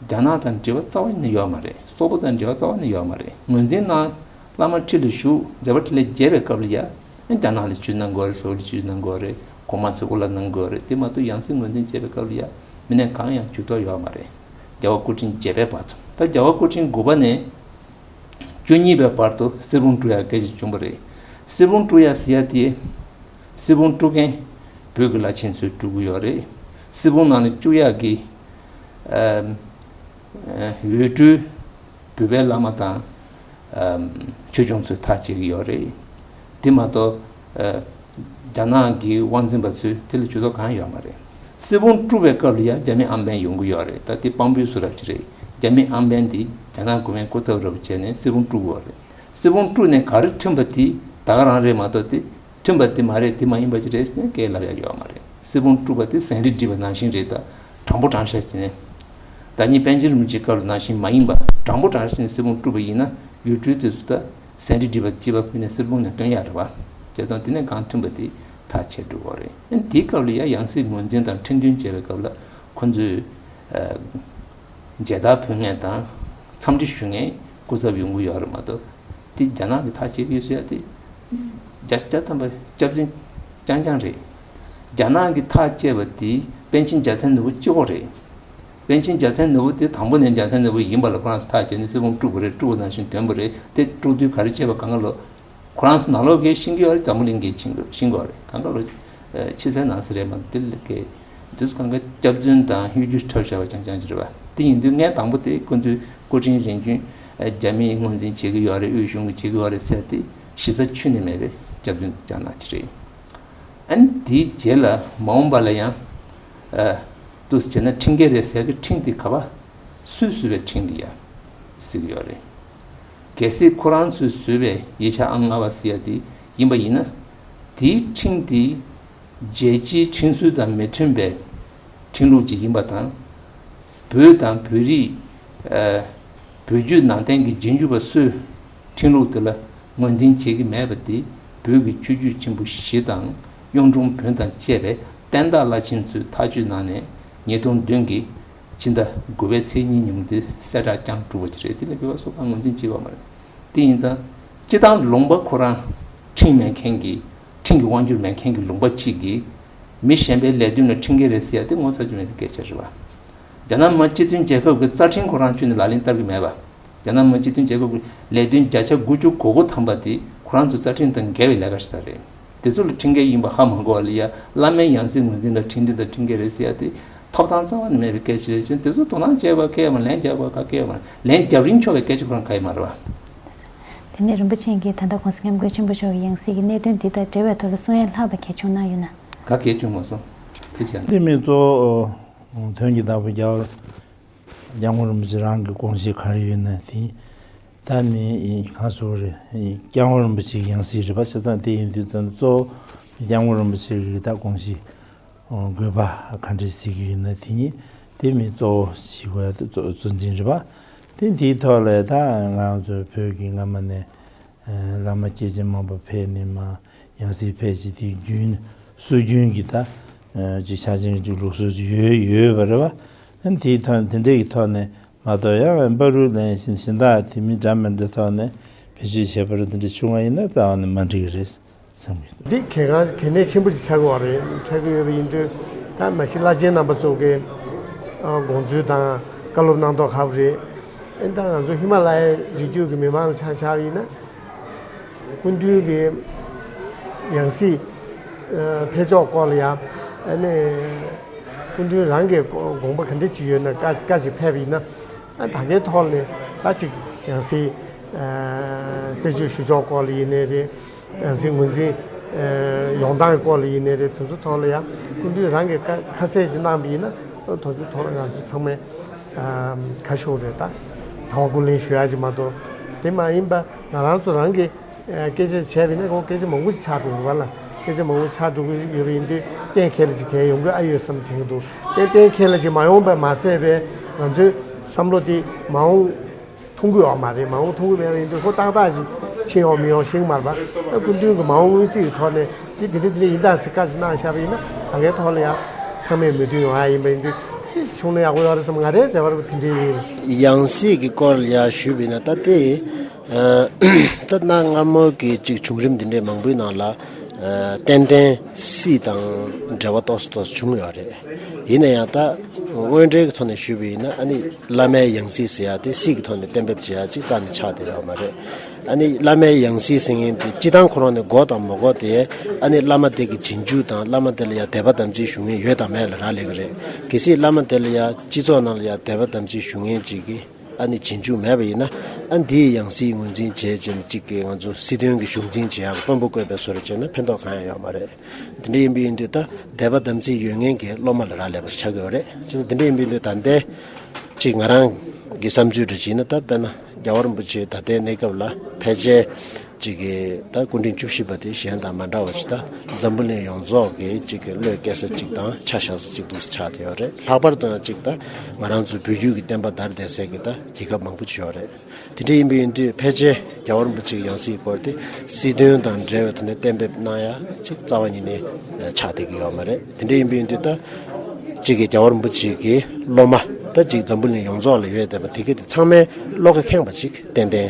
རྒྱ་ནག་དང་འབྲེལ་བ་རྩ་བ་ནས་ཡོད་མ་རེད། སོག་པོ་དང་འབྲེལ་བ་རྩ་བ་ནས་ཡོད་མ་རེད། ངོས་འཛིན་གནང་། བླ་མ་ཁྲི་ལ་བཞུགས། མཛད་པ་འཕྲིན་ལས་རྒྱས་པའི་སྐབས་ལ་ཡ། རྒྱ་ནག་ལ་ཇུས་གནང་དགོས་རེད། སོག་པོ་ལ་ཇུས་གནང་དགོས་རེད། གོང་མ་ཚོས་དབུ་བླངས་གནང་དགོས་རེད། དེ་མ་གཏོགས་ཡང་སྲིད་ངོས་འཛིན་བྱས་པའི་སྐབས་ལ་ཡ། མི་སྣ་གང་ཡང་ཇུས་གཏོགས་ཡོད་མ་རེད། རྒྱལ་བ་སྐུ་ཕྲེང་བརྒྱད་པའི་བར་དུ། ད་རྒྱལ་བ་སྐུ་ཕྲེང་དགུ་པ་ནས་བཅུ་གཉིས་པའི་བར་དུ་སྲིད་དབང་དཀྲུག་ཡག་སྐད་ཆ་བྱུང་བ་རེད། སྲིད་དབང་དཀྲུག་ཡག་ཟེར་ཡག་དེ། སྲིད་དབང་དཀྲུག་མཁན་བོད་ཀྱི་བླ་ཆེན་ཚོས་དཀྲུག་གི་ཡོད་རེད། སྲིད་དབང་ནང་ནས་བཅུག་ཡག་གི། ཨམ། ཨ། འོས་སྤྲུལ་བོད་པའི་བླ་མ་དང་། ཨམ། ཆོས་སྐྱོང་ཚོས་ཐག་བཅད་ཀྱི་ཡོད་རེད། དེ་མ་གཏོགས། ཨ། རྒྱ་ནག་གི་དབང་འཛིན་པ་ཚོས་དེ་ལ་ཇུས་གཏོགས་གང་ཡང་ཡོད་མ་རེད། སྲིད་དབང་དཀྲུག་པའི་སྐབས་ལ་ཡང་རྒྱ་མི་ཨམ་བན་ཡོང་གི་ཡོད་རེད། ད་དེ་དཔང་པོའི་བཟོ་འདྲ་ཅིག་རེད། རྒྱ་མི་ཨམ་བན་དེ་རྒྱ་ནག་གོ་མིན་སྐུ་ཚབ་འདྲ་པོ་བྱས་ནས་སྲིད་དབང་དཀྲུག་གི་ཡོད་རེད། སྲིད་དབང་དཀྲུག་ནས་ག་རེ་ཐོན་པ་དེ་ད་ག་རང་རེད་མ་གཏོགས། དེ་ཐོན་པ་དེ་མ་རེད། དེ་མ་ཡིན་པ་ཅིག་རེད་ཟེར་ནས་སྐད་ལབ་ཡག་ཡོད་མ་རེད། སྲིད་དབང་དཀྲུག་པ་དེ་ཟན་རིལ་སྒྲིལ་པ་ནང་བཞིན་རེད། ད་དྲང་པོ་དྲང་བཞག་བྱས་ནས། ཟླ་ཉིན་པཎ་ཆེན་རིན་པོ་ཆེའི་སྐབས་ལ་ནང་བཞིན་མ་ཡིན་པ། དྲང་པོ་དྲང་བཞག་བྱས་ནས་སྲིད་དབང་དཀྲུག་པ་ཡིན་ན། ཡུལ་གྲུའི་དུས་སུ་ད་ཟན་རིལ་སྒྲིལ་པ་སྤྱི་པ་ཕུད་ནས་སྲིད་དབང་ནས་བཏོན་ཡག་རེད་པ། བྱས་ཙང་དེ་ནས་གང་ཐོན་པ་དེ་ཐག་ཆད་འགྲོ་གི་རེད། ཨ་ནི་དེའི་སྐབས་ལ་ཡང་ཡང་སྲིད་ངོས་འཛིན་དང་ཁྲིམས་མཐུན་བྱས་པའི་སྐབས་ལ་ཁོ་ཚོས། ཨ། མཇལ་དར་ཕུལ་མཁན་དང་འཚམས་འདྲི་ཞུ་མཁན་སྐུ་ཚབ་ཡོང་གི་ཡོད་རེད་མ་གཏོགས། དེ་རྒྱ་ནག་གིས་ཐག་བཅད་ཀྱི་ཡོད་ཟེར་ཡག་དེ། བརྒྱ་ཆ་བརྒྱ་ཐམ་པ་སྐྱག་རྫུན་རྐྱང་རྐྱང་རེད། རྒྱ་ནག་གིས་ཐག་བཅད་པ་དེ་པཎ་ཆེན་རྒྱལ་མཚན་ནོར་བུ་གཅིག་པོ་རེད། པཎ་ཆེན་རྒྱལ་མཚན་ནོར་བུ་དེ་དང་པོ་ནས་རྒྱལ་མཚན་ནོར་བུ་ཡིན་པ་ལ་ཁོ་རང་ཚོ་ཐག་བཅད་ནས་སྲིད་དབང་དཀྲུག་པ་རེད། དཀྲུག་པ་ནང་བཞིན་དོན་པ་རེད། དེ་དཀྲུག་དུས་ག་རེ་བྱས་པ་གང་ག་ལོ། ཁོ་རང་ཚོ་ནང་ལོགས་ཀྱིས་ཤེས་ཀྱི་ཡོད་རེད། འཛམ་བུ་གླིང་གིས་ཤེས་ཀྱི་ཤེས་ཀྱི་ཡོད་རེད། གང་ག་ལོ། ཕྱི་གསལ་ནང་གསལ་རེད་མ་གཏོགས། དེ་ལ་ཀྱི་དུས་སུ་གང་ག་སྐྱག་རྫུན་དང་གཡོ་སྒྱུ་འཁྲབ་བཞག་པ་རྐྱང་རྐྱང་ཅིག་རེད་པ། དེ་ཡིན་དུས་ངས་དང་པོ་དེ་སྐུ་མདུན་སྐུ་ཕྲེང་རིམ་བྱོན་རྒྱ་མིས་ངོས་འཛིན་བྱེད་ཀྱི་ཡོད་རེད། དབུས་གཞུང་གིས་བྱེད་ཀྱི་ཡོད་རེད་ཟེར་དེ་གཞི་རྩ་ཁྱོན་ནས་མེད་པའི་སྐྱག་རྫུན་རྐྱང་རྐྱང་ཅིག་རེད། ཨ་ནི་དེའི་རྗེས་ལ་མ་འོངས་པ་ལ་ཡང་། ཨ། འདུག་སེ་བྱས་ན་ཁྲིམས་འགལ་རེད་ཟེར་གི་ཁྲིམས་དེ་ག་པ། སུས་བཟོས་པའི་ཁྲིམས་དེ་ཡ་ཟེར་གི་ཡོད་རེད། གལ་སྲིད་ཁོ་རང་ཚོས་བཟོས་པའི་ཡིག་ཆ་ཨང་ལྔ་པ་ཟེར་ཡ་དེ་ཡིན་པ་ཡིན་ན། དེའི་ཁྲིམས་དེ་རྒྱལ་སྤྱིའི་ཁྲིམས་སྲོལ་དང་མི་མཐུན་པའི་ཁྲིམས་ལུགས་ཅིག་ཡིན་པ་དང་། བོད་དང་བོད་རིགས། ཨ། བོད་བརྒྱུད་ནང་བསྟན་གྱི་རྗེས་འཇུག་པ་ཚོས་ཁྲིམས་ལུགས་དེ་ལ་ངོས་འཛིན་བྱེད་ཀྱི་མེད་པ་དེ། བོད་ཀྱི་ཆོས་བརྒྱུད་ཆེན་པོ་བཞི་དང་གཡུང་དྲུང་བོན་དང་བཅས་པའི་བསྟན་བདག་བླ་ཆེན་ཚོའི་ཐག་གཅོད་ནང་ནས་ཉིས་སྟོང་བདུན་གྱི་ཕྱི་ཟླ་དགུ་པའི་ཚེས་གཉིས་ཉིན་མོ་དེ་གསལ་བསྒྲགས་བསྐྱངས་གྲུབ་པ་ཅིག་རེད། དེ་ལས་བོད་པ་སུ་གང་ངོས་འཛིན་བྱེད་པ་མ་རེད། དེ་ཡིན་ཙང་། སྤྱི་བཏང་ལུང་པ་ཁོ་རང་ཁྲིམས་མེད་མཁན་གྱི། ཁྲིམས་ཀྱི་དབང་སྒྱུར་མེད་མཁན་གྱི་ལུང་པ་གཅིག་གིས་མི་གཞན་པའི་ལས་དོན་ལ་ཁྲིམས་འགལ་རེད་ཟེར་ཡ་དེ་ངོ་ཚ་རྒྱུ་མེད་པའི་སྐད་ཆ་རེད་པ། རྒྱ་ནག་མི་དམངས་སྤྱི་མཐུན་རྒྱལ་ཁབ་ཀྱི་རྩ་ཁྲིམས་ཁོ་རང་ཁྱོན་ནས་ལག་ལེན་བསྟར་གྱི་མེད་པ། རྒྱ་ནག་མི་དམངས་སྤྱི་མཐུན་རྒྱལ་ཁབ་ཀྱི་ལས་དོན་བརྒྱ་ཆ་དགུ་བཅུ་གོ་དགུ་ཐམ་པ་དེ་ཁོ་རང་ཚོའི་རྩ་ཁྲིམས་དང་འགལ་བའི་ལས་ཀ་ཞིག་ད་རེད། དེ་ཚོ་ལ་ཁྲིམས་འགལ་ཡིན་པ་ཧ་མ་གོ་བ་ལ་ཡ། བླ་མའི་ཡང་སྲིད་ངོས་འཛིན་ལ་ཁྲིམས་མཐུན་དང་ཁྲིམས་འགལ་རེད་ཟེར་ཡ་དེ་ཐོབ་ཐང་རྩ་བ་ནས་མེད་པའི་སྐད་ཆ་རེད། ཅིང་དེ་ཚོ་དོ་སྣང་བྱས་པ་ག་ཡོད་མ་རེད། ལན་རྒྱག་པ་ག་ག་ཡོད་མ་རེད། ལན་རྒྱབ་རིན་ཆོག་པའི་སྐད་ཆ་ཁོ་རང་ག་ཡོད་མ་རེད་པ། དེ་ནས་རིན་པོ་ཆེ་གིས་ད་ལྟ་གོང་ས་སྐྱབས་མགོན་ཆེན་པོ་མཆོག་གི་ཡང་སྲིད་ཀྱི་གནད་དོན་འདི་དང་འབྲེལ་བའི་ཐོག་ལ་གསུང་ཡ་ལྷག་པ་གལ་བྱུང་ན་ཡོད་ན། ག་གལ་བྱུང་མ་སོང་། དེ་བྱས་ན། འདི་མི་གཙོ་བོ་དོན་གྱི་བདག་པོ་རྒྱལ་བ་སྐྱབས་མགོན་རིན་པོ་ཆེ་རང་གི་དགོངས་གཞི་ག་རེ་ཡོད་ན་དེ། ད་ནི་གང་ཟེར་རེད། སྐྱབས་མགོན་རིན་པོ་ཆེ་གི་ཡང་སྲིད་རེད་པ། བྱས་ཙང་དེ་ཡིན་དུས་ཙམ་གཙོ་བོ་སྐྱབས་མགོན་རིན་པོ་ཆེ་གི་ད་དགོངས་གཞི། དགོས་པ་ག་འདྲ་ཞིག་ཡོད་ན་དེ་ཉིད་དེ་མི་གཙོ་བོ་ཞིག་དགོས་ཡ་དེ་གཙོ་གཙོ་འཛིན་རེད་པ། དེ་འདིའི་ཐོག་ལ་ད་ང་ཚོ་བོད་ཀྱི་སྔ་མ་ནས་བླ་མ་སྐྱེས་ཆེན་མང་པོ་ཕེབས་ནས་མར་ཡང་སྲིད་ཕེབས་ཀྱི་དེའི་རྒྱུན། སྲོལ་རྒྱུན་གྱི་ད་ཅིག་ཆ་ཅན་ཅིག་ལུགས་སྲོལ་ཅིག་ཡོད་ཡོད་པ་རེད་པ། དེའི་ཐོག་དེ་འདྲ་གི་ཐོག་ནས་མ་གཏོགས་ཡང་བར་དུ་ལན་གཞན་གཞན་དག་དེ་མི་འདྲ་མི་འདྲ་ཐོག་ནས་བེད་སྤྱོད་བྱས་པ་རེད། དེ་འདྲ་བྱུང་བ་ཡིན་ན་རྩ་བ་ནས་མ་འགྲིག་གི་རེད། བསམ་གྱི་འདུག་འདི་གལ་འགངས་གལ་གནད་ཆེན་པོ་ཞིག་ཆགས་ཀྱི་ཡོད་རེད། ཆགས་ཀྱི་ཡོད་པ་ཡིན་དུས། ད་མ་གཞི་བླ་ཆེན་རྣམ་པ་ཚོ་གི་དགོངས་ཚུལ་དང་བཀའ་སློབ་གནང་མདོག་ཁ་པོ་རེད། ཨེ། ད་ང་ཚོ་ཧི་མ་ལ་ཡའི་རི་རྒྱུད་ཀྱི་མི་མང་ལ་ཆ་བཞག་པ་ཡིན་ན། སྐུ་མདུན་གྱི་ཡང་སྲིད་ཕེབས་ཕྱོགས་སྐོར་ལ་ཡང་། ཨ་ནི་སྐུ་མདུན་རང་གི་དགོངས་པ་ག་འདྲ་ཅིག་ཡོད་ན། བཀའ་བཀའ་ཅིག་ཕེབས་པ་ཡིན་ན། ཨ། ད་གའི་ཐོག་ནས་ད་ཅིག་ཡང་སྲིད་རྩད་གཅོད་ཞུ་ཕྱོགས་སྐོར་ལ་ཡིན་ནའི་རེད། ཡང་སྲིད་ངོས་འཛིན་ཡོང་སྟངས་སྐོར་ལ་ཡིན་ནའི་རེད། དེ་ཚོ་ཐོག་ལ་ཡང་སྐུ་མདུན་རང་གིས་ཁ་ཁ་གསལ་ཞིག་གནང་པ་ཡིན་ན། དེ་ཚོ་ཐོག་ལ་ང་ཚོ་ཚང་མས་ཁ་ཤོར་རེད། ད་དང་བ་སྐུ་ལེན་ཞུ་ཡ་ཅིག་མ་གཏོགས། དེ་མ་ཡིན་པ་ང་རང་ཚོ་རང་གི་སྐད་ཆ་བྱས་པ་ཡིན་ན། ཁོང་སྐད་ཆ་མང་པོ་ཅིག་ཆགས་འགྲོ་གི་རེད་པ་ལ། སྐད་ཆ་མང་པོ་ཆགས་འགྲོ་གི་ཡོད་པ་ཡིན་དུས། གཏན་འཁེལ་ལ་ཅིག་གལ་ཡོང་གི་ཨ་ཡོད་བསམ་དྲན་གྱི་འདུག་གཏན་གཏན་འཁེལ་ལ་ཅིག་མ་ཡོང་པ་མ་ཟད་པའི་ང་ཚོའི་བསམ་བློ་དེ་མ་འོངས་མཐོང་གི་ཡོད་མ་རེད། མ་འོངས་མཐོང་གི་མེད་པ་ཡིན་དུས། ཁོ་ཏག་ཏག་ཅིག་ཕྱིན་ཡོང་མི་ཡོང་ཤེས་ཀྱི་མ་རེད་པ། སྐུ་མདུན་གྱི་མ་འོངས་མངོན་གསལ་གྱི་ཐོག་ནས་དེ་དེ་འདྲ་དེ་འདྲ་ཡིན་ད་ཟེར་བཀའ་ཅིག་གནང་བཞག་པ་ཡིན་ན། ད་གའི་ཐོག་ལ་ཡང་ ཚང་མས་མོས་མཐུན་ཡོང་ཡ་ཡིན་པ་ཡིན་དུས་དེ་བྱུང་ན་ཡག་པོ་ཡོད་རེད་བསམ། ང་རའི་རེ་བ་རུ་དེ་འདྲ་ཡིན། ཡང་སྲིད་ཀྱི་སྐོར་ལ་ཡ་ཞུས་པ་ཡིན་ན་ད་དེ་ད་གནའ་སྔ་མོ་གི་ཅིག་བྱུང་རིམ་འདི་འདྲའི་མང་པོའི་ནང་ལ་ཏན་ཏན་སྲིད་དང་འབྲེལ་བ་ཏོག་ཙམ་ཏོག་ཙམ་བྱུང་ཡོད་རེད། ཡིན་ན་ཡང་ད་དངོས་འབྲེལ་གྱི་ཐོག་ནས་ཞུས་པ་ཡིན་ན་ཨ་ནི་བླ་མའི་ཡང་སྲིད་ཟེར་ཡ་དེ་སྲིད་ཀྱི་ཐོག་ནས་གཏན་འབེབས་བྱེད་ཡ་ཅིག་རྩ་ནས་ཆགས་བསྡད་ཡོད་མ་རེད། ཨ་ནི་བླ་མའི་ཡང་སྲིད་ཟེར་མཁན་དེ་སྤྱི་བཏང་ཁོ་རང་ནས་དགོས་དང་མ་དགོས་དེ་ཨ་ནི་བླ་མ་དེ་གི་རྗེས་འཇུག་དང་བླ་མ་དེ་ལ་ཡ་དད་པ་དམ་ཚིག་ཞུ་མཁན་ཡོད་དང་མེད་ལ་རག་ལས་ཀྱི་རེད། གལ་སྲིད་བླ་མ་དེ་ལ་ཡ་སྤྱི་ཚོགས་ནང་ལ་ཡ་དད་པ་དམ་ཚིག་ཞུ་མཁན་ཅིག་གིས་ཨ་ནི་རྗེས་འཇུག་མེད་པ་ཡིན་ན་ཨ་འདིའི་ཡང་སྲིད་ངོས་འཛིན་བྱས་བྱས་ནས་གཅིག་གིས་ང་ཚོ་སྲིད་དོན་གྱི་གཞུང་འཛིན་བྱེད་ཡག་དཔོན་པོ་བསྐོས་པའི་བཟོ་འདྲ་བྱས་ན་ཕན་ཐོགས་གང་ཡང་ཡོད་མ་རེད། འདི་འདྲ་ཡིན་པ་ཡིན་དུས་ད་དད་པ་དམ་ཚིག་ཡོད་མཁན་གྱི་སློབ་མ་ལ་རག་ལས་པ་ཆགས་ཀྱི་ཡོད་རེད། བྱས་ཙང་འདི་འདྲ་ཡིན་པ་ཡིན་དུས་ད་ལྟའི་གཅིག་ང་རང་གི་བསམ་ཚུལ་འདྲ་བྱས་ན་ད་དཔེར་ན་རྒྱལ་བ་རིན་པོ་ཆེ་ད་ལྟའི་གནས་སྐབས་ལ་ཕལ་ཆེར་གཅིག་གི་ད་སྐུ་ཕྲེང་བཅུ་བཞི་པ་དེ་གཞན་དང་མ་འདྲ་བ་ཞིག་ད་འཛམ་བུ་གླིང་ཡོངས་རྫོགས་ཀྱི་གཅིག་གི་བློས་བཀལ་ས་གཅིག་དང་ཆ་བཞག་ས་གཅིག་འདུག་ཆགས་བསྡད་ཡོད་རེད། ལྷག་པར་དུ་ཡང་གཅིག་ད་ང་རང་ཚོ་བོད་བརྒྱུད་ཀྱི་བསྟན་པ་དར་བསྡད་སའི་གི་ད་རྒྱལ་ཁབ་མང་པོ་ཅིག་ཡོད་རེད། དེ་འདྲ་ཡིན་པ་ཡིན་དུས་ཕལ་ཆེར་རྒྱལ་བ་རིན་པོ་ཆེའི་ཡང་སྲིད་སྐོར་དེ་སྲིད་དོན་དང་འབྲེལ་བའི་ཐོག་ནས་གཏན་འབེབས་གནང་ཡ་ཅིག་རྩ་བ་ཉིད་ནས་ཆགས་བསྡད་ཀྱི་ཡོད་མ་རེད། དེ་འདྲ་ཡིན་པ་ཡིན་དུས་ད་གཅིག་གི་རྒྱལ་བ་རིན་པོ་ཆེ་གི་སློབ་མ་ད་གཅིག་འཛམ་བུ་གླིང་ཡོངས་རྫོགས་ལ་ཡོད་བསྡད་པ་དེ་ག་དེ་ཚང་མས་བློ་ཁ་ཁེངས་པ་ཅིག་ཏན་ཏན་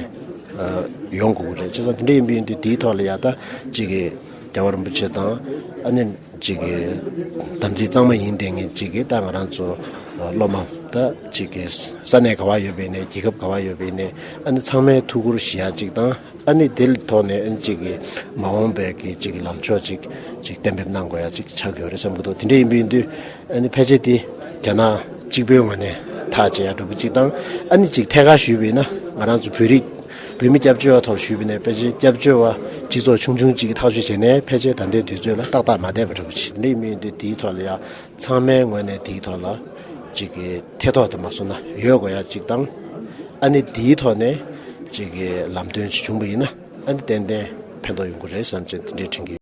ཡོང་དགོས་ཀྱི་རེད། བྱས་ཙང་དེ་འདྲ་ཡིན་པ་ཡིན་དུས་དེའི་ཐོག་ལ་ཡ་ད་གཅིག་གི་རྒྱལ་བ་རིན་པོ་ཆེ་དང་ཨ་ནི་གཅིག་གི་དམ་ཚིག་གཙང་མ་ཡིན་བསྡད་མཁན་གཅིག་གི་ད་ང་རང་ཚོ་སློབ་མ་ད་གཅིག་གི་ས་གནས་ག་བ་ཡོད་པ་ཡིན་ནའི་རྒྱལ་ཁབ་ག་བ་ཡོད་པ་ཡིན་ནའི་ཨ་ནི་ཚང་མས་ཐུགས་ཁུར་བཞེས་ཡ་གཅིག་དང་ཨ་ནི་དེ་ཐོག་ནས་ཨ་ནི་གཅིག་གི་མ་འོངས་པའི་གི་གཅིག་གི་ལམ་ཕྱོགས་གཅིག་གཅིག་གཏན་འབེབས་གནང་དགོས་ཡ་གཅིག་ཆགས་ཀྱི་ཡོད་རེད་བསམ་གྱི་འདུག་དེ་འདྲ་ཡིན་པ་ཡིན་དུས་ཨ་ནི་ཕལ་ཆེར་དེ་རྒྱ་ནག་གཅིག་པོའི་ངོས་ནས་ཐག་བཅད་ཡ་འདྲ་པོ་གཅིག་དང་ཨ་ནི་གཅིག་ཐད་ཀར་ཞུས་པ་ཡིན་ན་ང་རང་ཚོ་བོད་རིགས་བོད་མི་སྐྱབས་བཅོལ་བ་ཐོག་ཞུས་པ་ཡིན་ན་ཕལ་ཆེར་སྐྱབས་བཅོལ་བ་སྤྱི་ཚོགས་ཆུང་ཆུང་གཅིག་གིས་ཐག་གཅོད་བྱས་ནས་ཕལ་ཆེར་ད་ལྟའི་དུས་ཚོད་ལ་ཏག་ཏག་མ་བསྡད་པ་འདྲ་པོ་ཅིག་དེ་འདྲ་ཡིན་པ་ཡིན་དུས་དེའི་ཐོག་ལ་ཡ་ཚང་མའི་ངོས་ནས་དེའི་ཐོག་ལ་གཅིག་གི་ཐེ་གཏོགས་དུ་མ་སོང་ན་ཡོད་དགོས་ཡ་གཅིག་དང་ཨ་ནི་དེའི་ཐོག་ནས་གཅིག་གི་ལམ་སྟོན་ཅིག་བྱུང་པ་ཡིན་ན་ཨ་ནི་ཏན་ཏན་ཕན་ཐོགས་ཡོང་གི་རེད་བསམ་བྱས་དེ་འདྲའི་དྲན་གྱི་ཡོད།